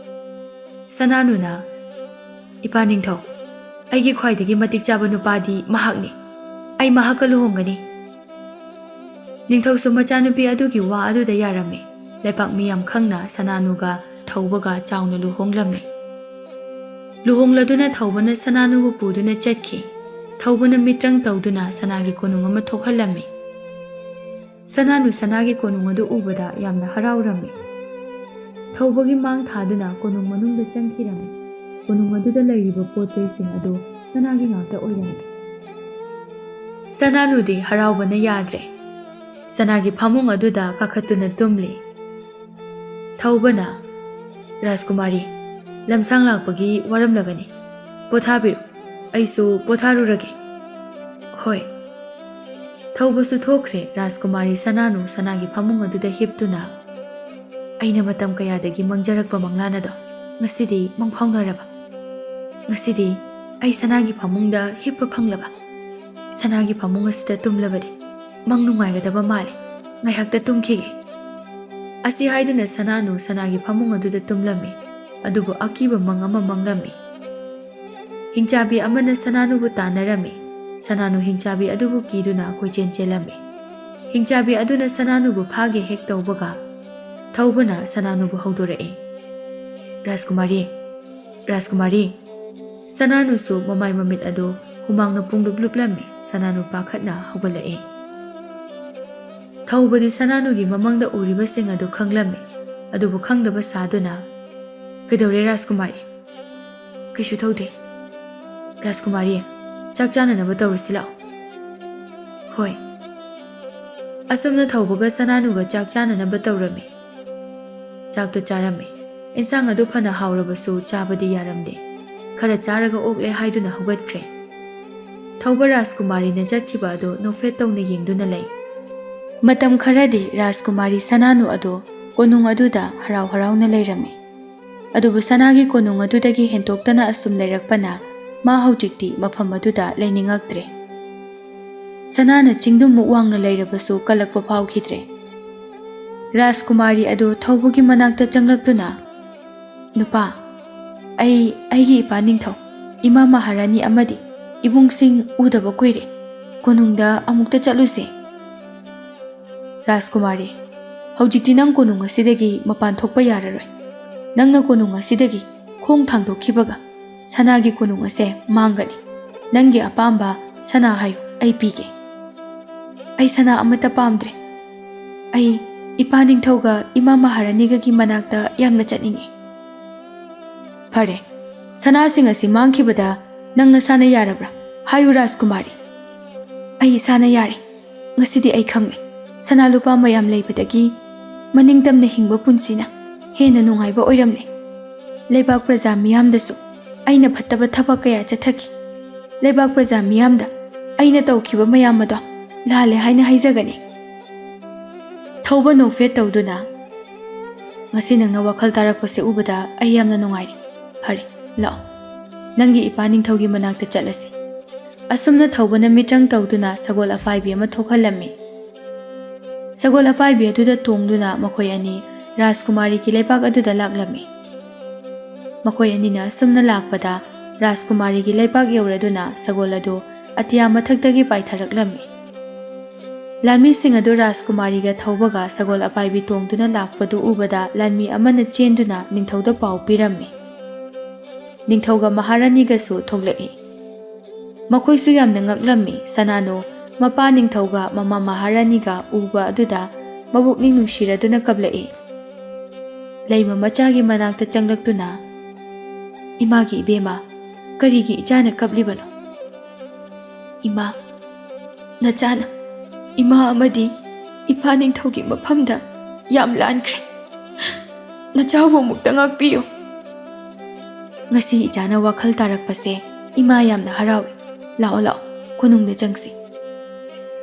ꯁꯅꯥꯅꯨꯅ, "ꯏꯄꯥ ꯅꯤꯡꯊꯧ, ꯑꯩꯒꯤ ꯈ꯭ꯋꯥꯏꯗꯒꯤ ꯃꯇꯤꯛ ꯆꯥꯕ ꯅꯨꯄꯥꯗꯤ ꯃꯍꯥꯛꯅꯤ꯫ ꯑꯩ ꯃꯍꯥꯛꯀ ꯂꯨꯍꯣꯡꯒꯅꯤ꯫" ꯅꯤꯡꯊꯧꯁꯨ ꯃꯆꯥꯅꯨꯄꯤ ꯑꯗꯨꯒꯤ ꯋꯥ ꯑꯗꯨꯗ ꯌꯥꯔꯝꯃꯤ꯫ ꯂꯩꯄꯥꯛ ꯃꯤꯌꯥꯝ ꯈꯪꯅ ꯁꯅꯥꯅꯨꯒ ꯊꯧꯕꯒ ꯆꯥꯎꯅ ꯂꯨꯍꯣꯡꯂꯝꯃꯤ꯫ ꯂꯨꯍꯣꯡꯂꯗꯨꯅ ꯊꯧꯕꯅ ꯁꯅꯥꯅꯨꯕꯨ ꯄꯨꯗꯨꯅ ꯆꯠꯈꯤ꯫ ꯊꯧꯕꯅ ꯃꯤꯇ꯭ꯔꯪ ꯇꯧꯗꯨꯅ ꯁꯅꯥꯒꯤ ꯀꯣꯅꯨꯡ ꯑꯃ ꯊꯣꯛꯍꯜꯂꯝꯃꯤ꯫ ꯁꯅꯥꯅꯨ ꯁꯅꯥꯒꯤ ꯀꯣꯅꯨꯡ ꯑꯗꯨ ꯎꯕꯗ ꯌꯥꯝꯅ ꯍꯔꯥꯎꯔꯝꯃꯤ꯫ ꯊꯧꯕꯒꯤ ꯃꯥꯡ ꯊꯥꯗꯨꯅ ꯀꯣꯅꯨꯡ ꯃꯅꯨꯡꯗ ꯆꯪꯈꯤꯔꯝꯃꯤ꯫ ꯀꯣꯅꯨꯡ ꯑꯗꯨꯗ ꯂꯩꯔꯤꯕ ꯄꯣꯠ ꯆꯩꯁꯤꯡ ꯑꯗꯨ ꯁꯅꯥꯒꯤ ꯉꯥꯛꯇ ꯑꯣꯏꯔꯝꯃꯤ꯫ ꯁꯅꯥꯅꯨꯗꯤ ꯍꯔꯥꯎꯕꯅ ꯌꯥꯗ꯭ꯔꯦ꯫ ꯁꯅꯥꯒꯤ ꯐꯃꯨꯡ ꯑꯗꯨꯗ ꯀꯥꯈꯠꯇꯨꯅ ꯇꯨꯝꯂꯤ꯫ ꯊꯧꯕꯅ, "ꯔꯥꯖꯀꯨꯃꯥꯔꯤ, ꯂꯝꯁꯥꯡ ꯂꯥꯛꯄꯒꯤ ꯋꯥꯔꯝꯂꯒꯅꯤ꯫ ꯄꯣꯊꯥꯕꯤꯔꯨ, ꯑꯩꯁꯨ ꯄꯣꯊꯥꯔꯨꯔꯒꯦ꯫" "ꯍꯣꯏ꯫" ꯊꯧꯕꯁꯨ ꯊꯣꯛꯈ꯭ꯔꯦ꯫ ꯔꯥꯖꯀꯨꯃꯥꯔꯤ ꯁꯅꯥꯅꯨ ꯁꯅꯥꯒꯤ ꯐꯃꯨꯡ ꯑꯗꯨꯗ ꯍꯤꯞꯇꯨꯅ, "ꯑꯩꯅ ꯃꯇꯝ ꯀꯌꯥꯗꯒꯤ ꯃꯪꯖꯔꯛꯄ ꯃꯪꯂꯥꯟ ꯑꯗꯣ ꯉꯁꯤꯗꯤ ꯃꯪ ꯐꯥꯎꯅꯔꯕ꯫ ꯉꯁꯤꯗꯤ ꯑꯩ ꯁꯅꯥꯒꯤ ꯐꯃꯨꯡꯗ ꯍꯤꯞꯄ ꯐꯪꯂꯕ꯫ ꯁꯅꯥꯒꯤ ꯐꯃꯨꯡ ꯑꯁꯤꯗ ꯇꯨꯝꯂꯕꯗꯤ ꯃꯪ ꯅꯨꯡꯉꯥꯏꯒꯗꯕ ꯃꯥꯜꯂꯦ꯫ ꯉꯥꯏꯍꯥꯛꯇ ꯇꯨꯝꯈꯤꯒꯦ꯫" ꯑꯁꯤ ꯍꯥꯏꯗꯨꯅ ꯁꯅꯥꯅꯨ ꯁꯅꯥꯒꯤ ꯐꯃꯨꯡ ꯑꯗꯨꯗ ꯇꯨꯝꯂꯝꯃꯤ꯫ ꯑꯗꯨꯕꯨ ꯑꯀꯤꯕ ꯃꯪ ꯑꯃ ꯃꯪꯂꯝꯃꯤ꯫ ꯍꯤꯡꯆꯥꯕꯤ ꯑꯃꯅ ꯁꯅꯥꯅꯨꯕꯨ ꯇꯥꯟꯅꯔꯝꯃꯤ꯫ ꯁꯅꯥꯅꯨ ꯍꯤꯡꯆꯥꯕꯤ ꯑꯗꯨꯕꯨ ꯀꯤꯗꯨꯅ ꯀꯣꯏꯆꯦꯟ ꯆꯦꯜꯂꯝꯃꯤ꯫ ꯍꯤꯡꯆꯥꯕꯤ ꯑꯗꯨꯅ ꯁꯅꯥꯅꯨꯕꯨ ꯐꯥꯒꯦ ꯍꯦꯛ ꯇꯧꯕꯒ, ꯊꯧꯕꯅ ꯁꯅꯥꯅꯨꯕꯨ ꯍꯧꯗꯣꯔꯛꯏ꯫ "ꯔꯥꯖꯀꯨꯃꯥꯔꯤ, ꯔꯥꯖꯀꯨꯃꯥꯔꯤ!" ꯁꯅꯥꯅꯨꯁꯨ ꯃꯃꯥꯏ ꯃꯃꯤꯠ ꯑꯗꯨ ꯍꯨꯃꯥꯡꯅ ꯄꯨꯡꯂꯨꯞ ꯂꯨꯞꯂꯝꯃꯤ꯫ ꯁꯅꯥꯅꯨ ꯄꯥꯈꯠꯅ ꯍꯧꯒꯠꯂꯛꯏ꯫ ꯊꯧꯕꯗꯤ ꯁꯅꯥꯅꯨꯒꯤ ꯃꯃꯪꯗ ꯎꯔꯤꯕꯁꯤꯡ ꯑꯗꯨ ꯈꯪꯂꯝꯃꯤ꯫ ꯑꯗꯨꯕꯨ ꯈꯪꯗꯕ ꯁꯥꯗꯨꯅ, "ꯀꯩꯗꯧꯔꯦ ꯔꯥꯖꯀꯨꯃꯥꯔꯤ?" "ꯀꯩꯁꯨ ꯇꯧꯗꯦ꯫ ꯔꯥꯖꯀꯨꯃꯥꯔꯤ, ꯆꯥꯛ ꯆꯥꯅꯅꯕ ꯇꯧꯔꯁꯤ ꯂꯥꯛꯑꯣ꯫" "ꯍꯣꯏ꯫" ꯑꯁꯨꯝꯅ ꯊꯧꯕꯒ ꯁꯅꯥꯅꯨꯒ ꯆꯥꯛ ꯆꯥꯅꯅꯕ ꯇꯧꯔꯝꯃꯤ꯫ ꯆꯥꯛꯇꯨ ꯆꯥꯔꯝꯃꯤ꯫ ꯏꯟꯁꯥꯡ ꯑꯗꯨ ꯐꯅ ꯍꯥꯎꯔꯕꯁꯨ ꯆꯥꯕꯗꯤ ꯌꯥꯔꯝꯗꯦ꯫ ꯈꯔ ꯆꯥꯔꯒ ꯑꯣꯛꯂꯦ ꯍꯥꯏꯗꯨꯅ ꯍꯧꯒꯠꯈ꯭ꯔꯦ꯫ ꯊꯧꯕ ꯔꯥꯖꯀꯨꯃꯥꯔꯤꯅ ꯆꯠꯈꯤꯕ ꯑꯗꯨ ꯅꯣꯛꯐꯦꯠ ꯇꯧꯅ ꯌꯦꯡꯗꯨꯅ ꯂꯩ꯫ ꯃꯇꯝ ꯈꯔꯗꯤ ꯔꯥꯖꯀꯨꯃꯥꯔꯤ ꯁꯅꯥꯅꯨ ꯑꯗꯨ ꯀꯣꯅꯨꯡ ꯑꯗꯨꯗ ꯍꯔꯥꯎ ꯍꯔꯥꯎꯅ ꯂꯩꯔꯝꯃꯤ꯫ ꯑꯗꯨꯕꯨ ꯁꯅꯥꯒꯤ ꯀꯣꯅꯨꯡ ꯑꯗꯨꯗꯒꯤ ꯍꯦꯟꯇꯣꯛꯇꯅ ꯑꯁꯨꯝ ꯂꯩꯔꯛꯄꯅ ꯃꯥ ꯍꯧꯖꯤꯛꯇꯤ ꯃꯐꯝ ꯑꯗꯨꯗ ꯂꯩꯅꯤꯡꯉꯛꯇ꯭ꯔꯦ꯫ ꯁꯅꯥꯅ ꯆꯤꯡꯗꯨꯃꯨꯛ ꯋꯥꯡꯅ ꯂꯩꯔꯕꯁꯨ ꯀꯜꯂꯛꯄ ꯐꯥꯎꯈꯤꯗ꯭ꯔꯦ꯫ ꯔꯥꯖꯀꯨꯃꯥꯔꯤ ꯑꯗꯨ ꯊꯧꯕꯒꯤ ꯃꯅꯥꯛꯇ ꯆꯪꯂꯛꯇꯨꯅ, "ꯅꯨꯄꯥ, ꯑꯩ ꯑꯩꯒꯤ ꯏꯄꯥ ꯅꯤꯡꯊꯧ, ꯏꯃꯥ ꯃꯍꯥꯔꯥꯅꯤ ꯑꯃꯗꯤ ꯏꯕꯨꯡꯁꯤꯡ ꯎꯗꯕ ꯀꯨꯏꯔꯦ꯫ ꯀꯣꯅꯨꯡꯗ ꯑꯃꯨꯛꯇ ꯆꯠꯂꯨꯁꯦ꯫" "ꯔꯥꯖꯀꯨꯃꯥꯔꯤ, ꯍꯧꯖꯤꯛꯇꯤ ꯅꯪ ꯀꯣꯅꯨꯡ ꯑꯁꯤꯗꯒꯤ ꯃꯄꯥꯟ ꯊꯣꯛꯄ ꯌꯥꯔꯔꯣꯏ꯫ ꯅꯪꯅ ꯀꯣꯅꯨꯡ ꯑꯁꯤꯗꯒꯤ ꯈꯣꯡ ꯊꯥꯡꯗꯣꯛꯈꯤꯕꯒ ꯁꯅꯥꯒꯤ ꯀꯣꯅꯨꯡ ꯑꯁꯦ ꯃꯥꯡꯒꯅꯤ꯫ ꯅꯪꯒꯤ ꯑꯄꯥꯝꯕ ꯁꯅꯥ ꯍꯥꯏꯌꯨ, ꯑꯩ ꯄꯤꯒꯦ꯫" "ꯑꯩ ꯁꯅꯥ ꯑꯃꯠꯇ ꯄꯥꯝꯗ꯭ꯔꯦ꯫ ꯑꯩ ꯏꯄꯥ ꯅꯤꯡꯊꯧꯒ ꯏꯃꯥ ꯃꯍꯥꯔꯥꯅꯤꯒꯒꯤ ꯃꯅꯥꯛꯇ ꯌꯥꯝꯅ ꯆꯠꯅꯤꯡꯏ꯫" "ꯐꯔꯦ, ꯁꯅꯥꯁꯤꯡ ꯑꯁꯤ ꯃꯥꯡꯈꯤꯕꯗ ꯅꯪ ꯅꯁꯥꯅ ꯌꯥꯔꯕ꯭ꯔꯥ? ꯍꯥꯏꯌꯨ ꯔꯥꯖꯀꯨꯃꯥꯔꯤ꯫" "ꯑꯩ ꯏꯁꯥꯅ ꯌꯥꯔꯦ꯫ ꯉꯁꯤꯗꯤ ꯑꯩ ꯈꯪꯂꯦ, ꯁꯅꯥ ꯂꯨꯄꯥ ꯃꯌꯥꯝ ꯂꯩꯕꯗꯒꯤ ꯃꯅꯤꯡꯇꯝꯅ ꯍꯤꯡꯕ ꯄꯨꯟꯁꯤꯅ ꯍꯦꯟꯅ ꯅꯨꯡꯉꯥꯏꯕ ꯑꯣꯏꯔꯝꯂꯦ꯫ ꯂꯩꯕꯥꯛ ꯄ꯭ꯔꯖꯥ ꯃꯤꯌꯥꯝꯗꯁꯨ ꯑꯩꯅ ꯐꯠꯇꯕ ꯊꯕꯛ ꯀꯌꯥ ꯆꯠꯊꯈꯤ꯫ ꯂꯩꯕꯥꯛ ꯄ꯭ꯔꯖꯥ ꯃꯤꯌꯥꯝꯗ ꯑꯩꯅ ꯇꯧꯈꯤꯕ ꯃꯌꯥꯝ ꯑꯗꯣ ꯂꯥꯜꯂꯦ ꯍꯥꯏꯅ ꯍꯥꯏꯖꯒꯅꯤ꯫" ꯊꯧꯕ ꯅꯣꯛꯐꯦꯠ ꯇꯧꯗꯨꯅ, "ꯉꯁꯤ ꯅꯪꯅ ꯋꯥꯈꯜ ꯇꯥꯔꯛꯄꯁꯦ ꯎꯕꯗ ꯑꯩ ꯌꯥꯝꯅ ꯅꯨꯡꯉꯥꯏꯔꯦ꯫ ꯐꯔꯦ, ꯂꯥꯛꯑꯣ, ꯅꯪꯒꯤ ꯏꯄꯥ ꯅꯤꯡꯊꯧꯒꯤ ꯃꯅꯥꯛꯇ ꯆꯠꯂꯁꯤ꯫" ꯑꯁꯨꯝꯅ ꯊꯧꯕꯅ ꯃꯤꯇ꯭ꯔꯪ ꯇꯧꯗꯨꯅ ꯁꯒꯣꯜ ꯑꯄꯥꯏꯕꯤ ꯑꯃ ꯊꯣꯛꯍꯜꯂꯝꯃꯤ꯫ ꯁꯒꯣꯜ ꯑꯄꯥꯏꯕꯤ ꯑꯗꯨꯗ ꯇꯣꯡꯗꯨꯅ ꯃꯈꯣꯏ ꯑꯅꯤ ꯔꯥꯖꯀꯨꯃꯥꯔꯤꯒꯤ ꯂꯩꯕꯥꯛ ꯑꯗꯨꯗ ꯂꯥꯛꯂꯝꯃꯤ꯫ ꯃꯈꯣꯏ ꯑꯅꯤꯅ ꯑꯁꯨꯝꯅ ꯂꯥꯛꯄꯗ ꯔꯥꯖꯀꯨꯃꯥꯔꯤꯒꯤ ꯂꯩꯕꯥꯛ ꯌꯧꯔꯗꯨꯅ ꯁꯒꯣꯜ ꯑꯗꯨ ꯑꯇꯤꯌꯥ ꯃꯊꯛꯇꯒꯤ ꯄꯥꯏꯊꯔꯛꯂꯝꯃꯤ꯫ ꯂꯥꯟꯃꯤꯁꯤꯡ ꯑꯗꯨ ꯔꯥꯖꯀꯨꯃꯥꯔꯤꯒ ꯊꯧꯕꯒ ꯁꯒꯣꯜ ꯑꯄꯥꯏꯕꯤ ꯇꯣꯡꯗꯨꯅ ꯂꯥꯛꯄꯗꯨ ꯎꯕꯗ ꯂꯥꯟꯃꯤ ꯑꯃꯅ ꯆꯦꯟꯗꯨꯅ ꯅꯤꯡꯊꯧꯗ ꯄꯥꯎ ꯄꯤꯔꯝꯃꯤ꯫ ꯅꯤꯡꯊꯧꯒ ꯃꯍꯥꯔꯥꯅꯤꯒꯁꯨ ꯊꯣꯛꯂꯛꯏ꯫ ꯃꯈꯣꯏꯁꯨ ꯌꯥꯝꯅ ꯉꯛꯂꯝꯃꯤ꯫ ꯁꯅꯥꯅꯨ ꯃꯄꯥ ꯅꯤꯡꯊꯧꯒ ꯃꯃꯥ ꯃꯍꯥꯔꯥꯅꯤꯒ ꯎꯕ ꯑꯗꯨꯗ ꯃꯕꯨꯛꯅꯤꯡ ꯅꯨꯡꯁꯤꯔꯗꯨꯅ ꯀꯞꯂꯛꯏ꯫ ꯂꯩꯃ ꯃꯆꯥꯒꯤ ꯃꯅꯥꯛꯇ ꯆꯪꯂꯛꯇꯨꯅ, "ꯏꯃꯥꯒꯤ ꯏꯕꯦꯝꯃ, ꯀꯔꯤꯒꯤ ꯏꯆꯥꯅ ꯀꯞꯂꯤꯕꯅꯣ?" "ꯏꯃꯥ, ꯅꯆꯥꯅ ꯏꯃꯥ ꯑꯃꯗꯤ ꯏꯄꯥ ꯅꯤꯡꯊꯧꯒꯤ ꯃꯐꯝꯗ ꯌꯥꯝ ꯂꯥꯟꯈ꯭ꯔꯦ꯫ ꯅꯆꯥꯕꯨ ꯑꯃꯨꯛꯇ ꯉꯥꯛꯄꯤꯌꯨ꯫ ꯉꯁꯤ ꯏꯆꯥꯅ ꯋꯥꯈꯜ ꯇꯥꯔꯛꯄꯁꯦ ꯏꯃꯥ ꯌꯥꯝꯅ ꯍꯔꯥꯎꯏ꯫ ꯂꯥꯛꯑꯣ, ꯂꯥꯛꯑꯣ, ꯀꯣꯅꯨꯡꯗ ꯆꯪꯁꯤ꯫"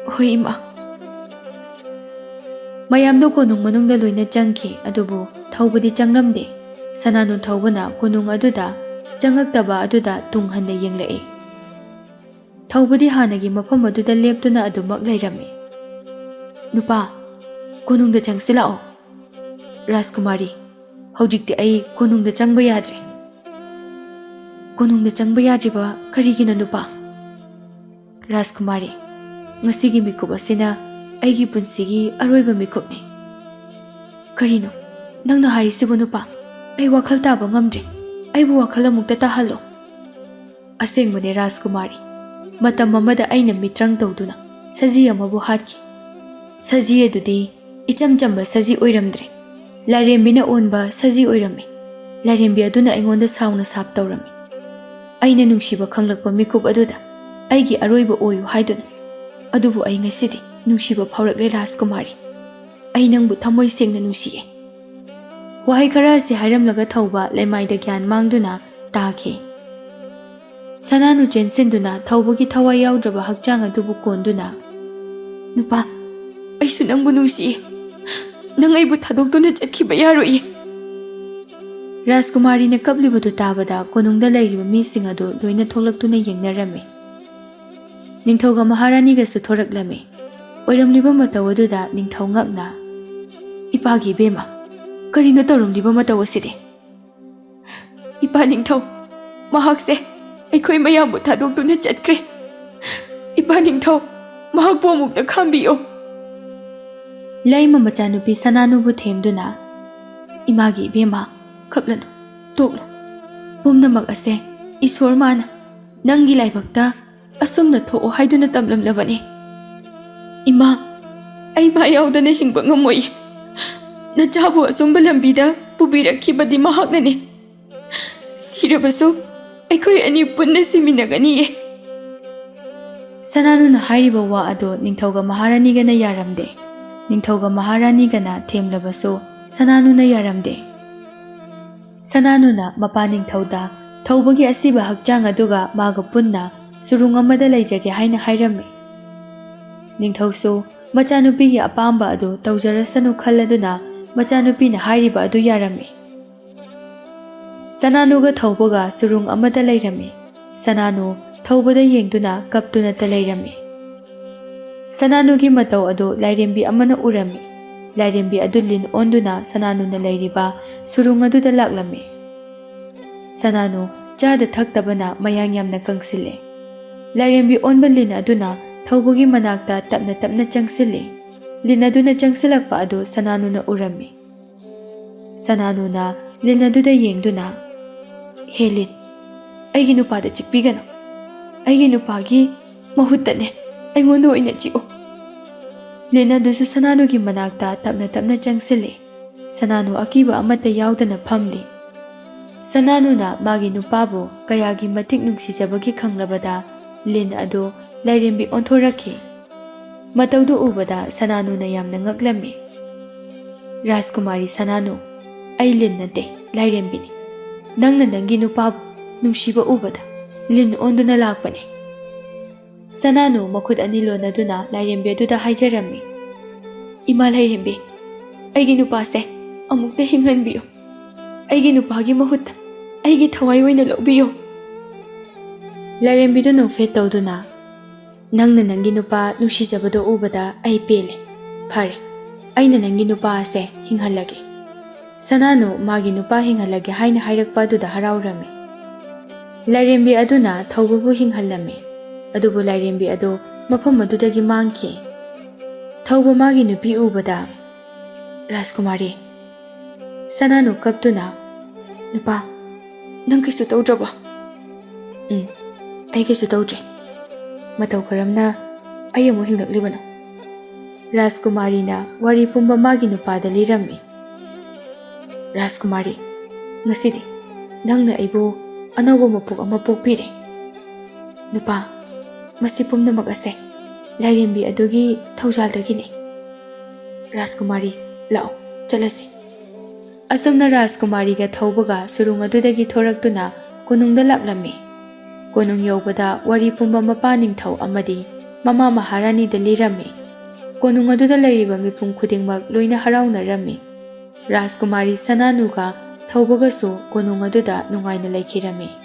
"ꯍꯣꯏ, ꯏꯃꯥ꯫" ꯃꯌꯥꯝꯗꯨ ꯀꯣꯅꯨꯡ ꯃꯅꯨꯡꯗ ꯂꯣꯏꯅ ꯆꯪꯈꯤ, ꯑꯗꯨꯕꯨ ꯊꯧꯕꯗꯤ ꯆꯪꯂꯝꯗꯦ꯫ ꯁꯅꯥꯅꯨ ꯊꯧꯕꯅ ꯀꯣꯅꯨꯡ ꯑꯗꯨꯗ ꯆꯪꯉꯛꯇꯕ ꯑꯗꯨꯗ ꯇꯨꯡ ꯍꯟꯅ ꯌꯦꯡꯂꯛꯏ꯫ ꯊꯧꯕꯗꯤ ꯍꯥꯟꯅꯒꯤ ꯃꯐꯝ ꯑꯗꯨꯗ ꯂꯦꯞꯇꯨꯅ ꯑꯗꯨꯃꯛ ꯂꯩꯔꯝꯃꯤ꯫ "ꯅꯨꯄꯥ, ꯀꯣꯅꯨꯡꯗ ꯆꯪꯁꯤ ꯂꯥꯛꯑꯣ꯫" "ꯔꯥꯖꯀꯨꯃꯥꯔꯤ, ꯍꯧꯖꯤꯛꯇꯤ ꯑꯩ ꯀꯣꯅꯨꯡꯗ ꯆꯪꯕ ꯌꯥꯗ꯭ꯔꯦ꯫" "ꯀꯣꯅꯨꯡꯗ ꯆꯪꯕ ꯌꯥꯗ꯭ꯔꯤꯕ ꯀꯔꯤꯒꯤꯅꯣ, ꯅꯨꯄꯥ?" "ꯔꯥꯖꯀꯨꯃꯥꯔꯤ, ꯉꯁꯤꯒꯤ ꯃꯤꯀꯨꯞ ꯑꯁꯤꯅ ꯑꯩꯒꯤ ꯄꯨꯟꯁꯤꯒꯤ ꯑꯔꯣꯏꯕ ꯃꯤꯀꯨꯞꯅꯤ꯫" "ꯀꯔꯤꯅꯣ ꯅꯪꯅ ꯍꯥꯏꯔꯤꯁꯤꯕꯨ, ꯅꯨꯄꯥ? ꯑꯩ ꯋꯥꯈꯜ ꯇꯥꯕ ꯉꯝꯗ꯭ꯔꯦ꯫ ꯑꯩꯕꯨ ꯋꯥꯈꯜ ꯑꯃꯨꯛꯇ ꯇꯥꯍꯜꯂꯣ꯫" "ꯑꯁꯦꯡꯕꯅꯦ ꯔꯥꯖꯀꯨꯃꯥꯔꯤ, ꯃꯇꯝ ꯑꯃꯗ ꯑꯩꯅ ꯃꯤꯇ꯭ꯔꯪ ꯇꯧꯗꯨꯅ ꯁꯖꯤ ꯑꯃꯕꯨ ꯍꯥꯠꯈꯤ꯫ ꯁꯖꯤ ꯑꯗꯨꯗꯤ ꯏꯆꯝ ꯆꯝꯕ ꯁꯖꯤ ꯑꯣꯏꯔꯝꯗ꯭ꯔꯦ꯫ ꯂꯥꯏꯔꯦꯝꯕꯤꯅ ꯑꯣꯟꯕ ꯁꯖꯤ ꯑꯣꯏꯔꯝꯃꯤ꯫ ꯂꯥꯏꯔꯦꯝꯕꯤ ꯑꯗꯨꯅ ꯑꯩꯉꯣꯟꯗ ꯁꯥꯎꯅ ꯁꯥꯞ ꯇꯧꯔꯝꯃꯤ꯫ ꯑꯩꯅ ꯅꯨꯡꯁꯤꯕ ꯈꯪꯂꯛꯄ ꯃꯤꯀꯨꯞ ꯑꯗꯨꯗ ꯑꯩꯒꯤ ꯑꯔꯣꯏꯕ ꯑꯣꯏꯌꯨ ꯍꯥꯏꯗꯨꯅ꯫ ꯑꯗꯨꯕꯨ ꯑꯩ ꯉꯁꯤꯗꯤ ꯅꯨꯡꯁꯤꯕ ꯐꯥꯎꯔꯛꯂꯦ ꯔꯥꯖꯀꯨꯃꯥꯔꯤ꯫ ꯑꯩ ꯅꯪꯕꯨ ꯊꯃꯣꯏ ꯁꯦꯡꯅ ꯅꯨꯡꯁꯤꯌꯦ꯫" ꯋꯥꯍꯩ ꯈꯔ ꯑꯁꯤ ꯍꯥꯏꯔꯝꯂꯒ ꯊꯧꯕ ꯂꯩꯃꯥꯏꯗ ꯒ꯭ꯌꯥꯟ ꯃꯥꯡꯗꯨꯅ ꯇꯥꯈꯤ꯫ ꯁꯅꯥꯅꯨ ꯆꯦꯟꯁꯤꯟꯗꯨꯅ ꯊꯧꯕꯒꯤ ꯊꯋꯥꯏ ꯌꯥꯎꯗ꯭ꯔꯕ ꯍꯛꯆꯥꯡ ꯑꯗꯨꯕꯨ ꯀꯣꯟꯗꯨꯅ, "ꯅꯨꯄꯥ, ꯑꯩꯁꯨ ꯅꯪꯕꯨ ꯅꯨꯡꯁꯤꯌꯦ꯫ ꯅꯪ ꯑꯩꯕꯨ ꯊꯥꯗꯣꯛꯇꯨꯅ ꯆꯠꯈꯤꯕ ꯌꯥꯔꯣꯏꯌꯦ꯫" ꯔꯥꯖꯀꯨꯃꯥꯔꯤꯅ ꯀꯞꯂꯤꯕꯗꯨ ꯇꯥꯕꯗ ꯀꯣꯅꯨꯡꯗ ꯂꯩꯔꯤꯕ ꯃꯤꯁꯤꯡ ꯑꯗꯨ ꯂꯣꯏꯅ ꯊꯣꯛꯂꯛꯇꯨꯅ ꯌꯦꯡꯅꯔꯝꯃꯤ꯫ ꯅꯤꯡꯊꯧꯒ ꯃꯍꯥꯔꯥꯅꯤꯒꯁꯨ ꯊꯣꯔꯛꯂꯝꯃꯤ꯫ ꯑꯣꯏꯔꯝꯂꯤꯕ ꯃꯇꯧ ꯑꯗꯨꯗ ꯅꯤꯡꯊꯧ ꯉꯛꯅ, "ꯏꯄꯥꯒꯤ ꯏꯕꯦꯝꯃ, ꯀꯔꯤꯅꯣ ꯇꯧꯔꯝꯂꯤꯕ ꯃꯇꯧ ꯑꯁꯤꯗꯤ? ꯏꯄꯥ ꯅꯤꯡꯊꯧ, ꯃꯍꯥꯛꯁꯦ ꯑꯩꯈꯣꯏ ꯃꯌꯥꯝꯕꯨ ꯊꯥꯗꯣꯛꯇꯨꯅ ꯆꯠꯈ꯭ꯔꯦ꯫ ꯏꯄꯥ ꯅꯤꯡꯊꯧ, ꯃꯍꯥꯛꯄꯨ ꯑꯃꯨꯛꯇ ꯈꯥꯝꯕꯤꯌꯨ꯫" ꯂꯩꯃ ꯃꯆꯥꯅꯨꯄꯤ ꯁꯅꯥꯅꯨꯕꯨ ꯊꯦꯝꯗꯨꯅ, "ꯏꯃꯥꯒꯤ ꯏꯕꯦꯝꯃ, ꯀꯞꯂꯅꯨ, ꯇꯣꯛꯂꯣ꯫ ꯄꯨꯝꯅꯃꯛ ꯑꯁꯦ ꯏꯁꯣꯔ ꯃꯥꯅ ꯅꯪꯒꯤ ꯂꯥꯏꯕꯛꯇ ꯑꯁꯨꯝꯅ ꯊꯣꯛꯑꯣ ꯍꯥꯏꯗꯨꯅ ꯇꯝꯂꯝꯂꯕꯅꯤ꯫ ꯏꯃꯥ, ꯑꯩ ꯃꯥ ꯌꯥꯎꯗꯅ ꯍꯤꯡꯕ ꯉꯝꯃꯣꯏ꯫ ꯅꯆꯥꯕꯨ ꯑꯆꯨꯝꯕ ꯂꯝꯕꯤꯗ ꯄꯨꯕꯤꯔꯛꯈꯤꯕꯗꯤ ꯃꯍꯥꯛꯅꯅꯤ꯫ ꯁꯤꯔꯕꯁꯨ ꯑꯩꯈꯣꯏ ꯑꯅꯤ ꯄꯨꯟꯅ ꯁꯤꯃꯤꯟꯅꯒꯅꯤꯌꯦ꯫" ꯁꯅꯥꯅꯨꯅ ꯍꯥꯏꯔꯤꯕ ꯋꯥ ꯑꯗꯨ ꯅꯤꯡꯊꯧꯒ ꯃꯍꯥꯔꯥꯅꯤꯒꯅ ꯌꯥꯔꯝꯗꯦ꯫ ꯅꯤꯡꯊꯧꯒ ꯃꯍꯥꯔꯥꯅꯤꯒꯅ ꯊꯦꯝꯂꯕꯁꯨ ꯁꯅꯥꯅꯨꯅ ꯌꯥꯔꯝꯗꯦ꯫ ꯁꯅꯥꯅꯨꯅ ꯃꯄꯥ ꯅꯤꯡꯊꯧꯗ ꯊꯧꯕꯒꯤ ꯑꯁꯤꯕ ꯍꯛꯆꯥꯡ ꯑꯗꯨꯒ ꯃꯥꯒ ꯄꯨꯟꯅ ꯁꯨꯔꯨꯡ ꯑꯃꯗ ꯂꯩꯖꯒꯦ ꯍꯥꯏꯅ ꯍꯥꯏꯔꯝꯃꯤ꯫ ꯅꯤꯡꯊꯧꯁꯨ ꯃꯆꯥꯅꯨꯄꯤꯒꯤ ꯑꯄꯥꯝꯕ ꯑꯗꯨ ꯇꯧꯖꯔꯁꯅꯨ ꯈꯜꯂꯗꯨꯅ ꯃꯆꯥꯅꯨꯄꯤꯅ ꯍꯥꯏꯔꯤꯕ ꯑꯗꯨ ꯌꯥꯔꯝꯃꯤ꯫ ꯁꯅꯥꯅꯨꯒ ꯊꯧꯕꯒ ꯁꯨꯔꯨꯡ ꯑꯃꯗ ꯂꯩꯔꯝꯃꯤ꯫ ꯁꯅꯥꯅꯨ ꯊꯧꯕꯗ ꯌꯦꯡꯗꯨꯅ ꯀꯞꯇꯨꯅꯇ ꯂꯩꯔꯝꯃꯤ꯫ ꯁꯅꯥꯅꯨꯒꯤ ꯃꯇꯧ ꯑꯗꯨ ꯂꯥꯏꯔꯦꯝꯕꯤ ꯑꯃꯅ ꯎꯔꯝꯃꯤ꯫ ꯂꯥꯏꯔꯦꯝꯕꯤ ꯑꯗꯨ ꯂꯤꯟ ꯑꯣꯟꯗꯨꯅ ꯁꯅꯥꯅꯨꯅ ꯂꯩꯔꯤꯕ ꯁꯨꯔꯨꯡ ꯑꯗꯨꯗ ꯂꯥꯛꯂꯝꯃꯤ꯫ ꯁꯅꯥꯅꯨ ꯆꯥꯗ ꯊꯛꯇꯕꯅ ꯃꯌꯥꯡ ꯌꯥꯝꯅ ꯀꯪꯁꯤꯜꯂꯦ꯫ ꯂꯥꯏꯔꯦꯝꯕꯤ ꯑꯣꯟꯕ ꯂꯤꯟ ꯑꯗꯨꯅ ꯊꯧꯕꯒꯤ ꯃꯅꯥꯛꯇ ꯇꯞꯅ ꯇꯞꯅ ꯆꯪꯁꯤꯜꯂꯤ꯫ ꯂꯤꯟ ꯑꯗꯨꯅ ꯆꯪꯁꯤꯜꯂꯛꯄ ꯑꯗꯨ ꯁꯅꯥꯅꯨꯅ ꯎꯔꯝꯃꯤ꯫ ꯁꯅꯥꯅꯨꯅ ꯂꯤꯟ ꯑꯗꯨꯗ ꯌꯦꯡꯗꯨꯅ, "ꯍꯦ ꯂꯤꯟ, ꯑꯩꯒꯤ ꯅꯨꯄꯥꯗ ꯆꯤꯛꯄꯤꯒꯅꯨ꯫ ꯑꯩꯒꯤ ꯅꯨꯄꯥꯒꯤ ꯃꯍꯨꯠꯇꯅꯦ, ꯑꯩꯉꯣꯟꯗ ꯑꯣꯏꯅ ꯆꯤꯛꯎ꯫" ꯂꯤꯟ ꯑꯗꯨꯁꯨ ꯁꯅꯥꯅꯨꯒꯤ ꯃꯅꯥꯛꯇ ꯇꯞꯅ ꯇꯞꯅ ꯆꯪꯁꯤꯜꯂꯤ꯫ ꯁꯅꯥꯅꯨ ꯑꯀꯤꯕ ꯑꯃꯠꯇ ꯌꯥꯎꯗꯅ ꯐꯝꯂꯤ꯫ ꯁꯅꯥꯅꯨꯅ ꯃꯥꯒꯤ ꯅꯨꯄꯥꯕꯨ ꯀꯌꯥꯒꯤ ꯃꯇꯤꯛ ꯅꯨꯡꯁꯤꯖꯕꯒꯦ ꯈꯪꯂꯕꯗ ꯂꯤꯟ ꯑꯗꯨ ꯂꯥꯏꯔꯦꯝꯕꯤ ꯑꯣꯟꯊꯣꯔꯛꯈꯤ꯫ ꯃꯇꯧꯗꯨ ꯎꯕꯗ ꯁꯅꯥꯅꯨꯅ ꯌꯥꯝꯅ ꯉꯛꯂꯝꯃꯤ꯫ "ꯔꯥꯖꯀꯨꯃꯥꯔꯤ ꯁꯅꯥꯅꯨ, ꯑꯩ ꯂꯤꯟ ꯅꯠꯇꯦ, ꯂꯥꯏꯔꯦꯝꯕꯤꯅꯤ꯫ ꯅꯪꯅ ꯅꯪꯒꯤ ꯅꯨꯄꯥꯕꯨ ꯅꯨꯡꯁꯤꯕ ꯎꯕꯗ ꯂꯤꯟ ꯑꯣꯟꯗꯨꯅ ꯂꯥꯛꯄꯅꯤ꯫" ꯁꯅꯥꯅꯨ ꯃꯈꯨꯠ ꯑꯅꯤ ꯂꯣꯟꯅꯗꯨꯅ ꯂꯥꯏꯔꯦꯝꯕꯤ ꯑꯗꯨꯗ ꯍꯥꯏꯖꯔꯝꯃꯤ, "ꯏꯃꯥ ꯂꯥꯏꯔꯦꯝꯕꯤ, ꯑꯩꯒꯤ ꯅꯨꯄꯥꯁꯦ ꯑꯃꯨꯛꯇ ꯍꯤꯡꯍꯟꯕꯤꯌꯨ꯫ ꯑꯩꯒꯤ ꯅꯨꯄꯥꯒꯤ ꯃꯍꯨꯠꯇ ꯑꯩꯒꯤ ꯊꯋꯥꯏ ꯑꯣꯏꯅ ꯂꯧꯕꯤꯌꯨ꯫" ꯂꯥꯏꯔꯦꯝꯕꯤꯗꯨ ꯅꯣꯛꯐꯦꯠ ꯇꯧꯗꯨꯅ, "ꯅꯪꯅ ꯅꯪꯒꯤ ꯅꯨꯄꯥ ꯅꯨꯡꯁꯤꯖꯕꯗꯣ ꯎꯕꯗ ꯑꯩ ꯄꯦꯜꯂꯦ꯫ ꯐꯔꯦ, ꯑꯩꯅ ꯅꯪꯒꯤ ꯅꯨꯄꯥ ꯑꯁꯦ ꯍꯤꯡꯍꯜꯂꯒꯦ꯫" ꯁꯅꯥꯅꯨ ꯃꯥꯒꯤ ꯅꯨꯄꯥ ꯍꯤꯡꯍꯜꯂꯒꯦ ꯍꯥꯏꯅ ꯍꯥꯏꯔꯛꯄ ꯑꯗꯨꯗ ꯍꯔꯥꯎꯔꯝꯃꯤ꯫ ꯂꯥꯏꯔꯦꯝꯕꯤ ꯑꯗꯨꯅ ꯊꯧꯕꯕꯨ ꯍꯤꯡꯍꯜꯂꯝꯃꯤ꯫ ꯑꯗꯨꯕꯨ ꯂꯥꯏꯔꯦꯝꯕꯤ ꯑꯗꯨ ꯃꯐꯝ ꯑꯗꯨꯗꯒꯤ ꯃꯥꯡꯈꯤ꯫ ꯊꯧꯕ ꯃꯥꯒꯤ ꯅꯨꯄꯤ ꯎꯕꯗ, "ꯔꯥꯖꯀꯨꯃꯥꯔꯤ꯫" ꯁꯅꯥꯅꯨ ꯀꯞꯇꯨꯅ, "ꯅꯨꯄꯥ, ꯅꯪ ꯀꯩꯁꯨ ꯇꯧꯗ꯭ꯔꯕꯣ?" "ꯎꯝ, ꯑꯩ ꯀꯩꯁꯨ ꯇꯧꯗ꯭ꯔꯦ꯫ ꯃꯇꯧ ꯀꯔꯝꯅ ꯑꯩ ꯑꯃꯨꯛ ꯍꯤꯡꯂꯛꯂꯤꯕꯅꯣ?" ꯔꯥꯖꯀꯨꯃꯥꯔꯤꯅ ꯋꯥꯔꯤ ꯄꯨꯝꯕ ꯃꯥꯒꯤ ꯅꯨꯄꯥꯗ ꯂꯤꯔꯝꯃꯤ꯫ "ꯔꯥꯖꯀꯨꯃꯥꯔꯤ, ꯉꯁꯤꯗꯤ ꯅꯪꯅ ꯑꯩꯕꯨ ꯑꯅꯧꯕ ꯃꯄꯣꯛ ꯑꯃ ꯄꯣꯛꯄꯤꯔꯦ꯫ ꯅꯨꯄꯥ, ꯃꯁꯤ ꯄꯨꯝꯅꯃꯛ ꯑꯁꯦ ꯂꯥꯏꯔꯦꯝꯕꯤ ꯑꯗꯨꯒꯤ ꯊꯧꯖꯥꯜꯗꯒꯤꯅꯤ꯫ ꯔꯥꯖꯀꯨꯃꯥꯔꯤ, ꯂꯥꯛꯑꯣ, ꯆꯠꯂꯁꯤ꯫" ꯑꯁꯨꯝꯅ ꯔꯥꯖꯀꯨꯃꯥꯔꯤꯒ ꯊꯧꯕꯒ ꯁꯨꯔꯨꯡ ꯑꯗꯨꯗꯒꯤ ꯊꯣꯔꯛꯇꯨꯅ ꯀꯣꯅꯨꯡꯗ ꯂꯥꯛꯂꯝꯃꯤ꯫ ꯀꯣꯅꯨꯡ ꯌꯧꯕꯗ ꯋꯥꯔꯤ ꯄꯨꯝꯕ ꯃꯄꯥ ꯅꯤꯡꯊꯧ ꯑꯃꯗꯤ ꯃꯃꯥ ꯃꯍꯥꯔꯥꯅꯤꯗ ꯂꯤꯔꯝꯃꯤ꯫ ꯀꯣꯅꯨꯡ ꯑꯗꯨꯗ ꯂꯩꯔꯤꯕ ꯃꯤꯄꯨꯝ ꯈꯨꯗꯤꯡꯃꯛ ꯂꯣꯏꯅ ꯍꯔꯥꯎꯅꯔꯝꯃꯤ꯫ ꯔꯥꯖꯀꯨꯃꯥꯔꯤ ꯁꯅꯥꯅꯨꯒ ꯊꯧꯕꯒꯁꯨ ꯀꯣꯅꯨꯡ ꯑꯗꯨꯗ ꯅꯨꯡꯉꯥꯏꯅ ꯂꯩꯈꯤꯔꯝꯃꯤ꯫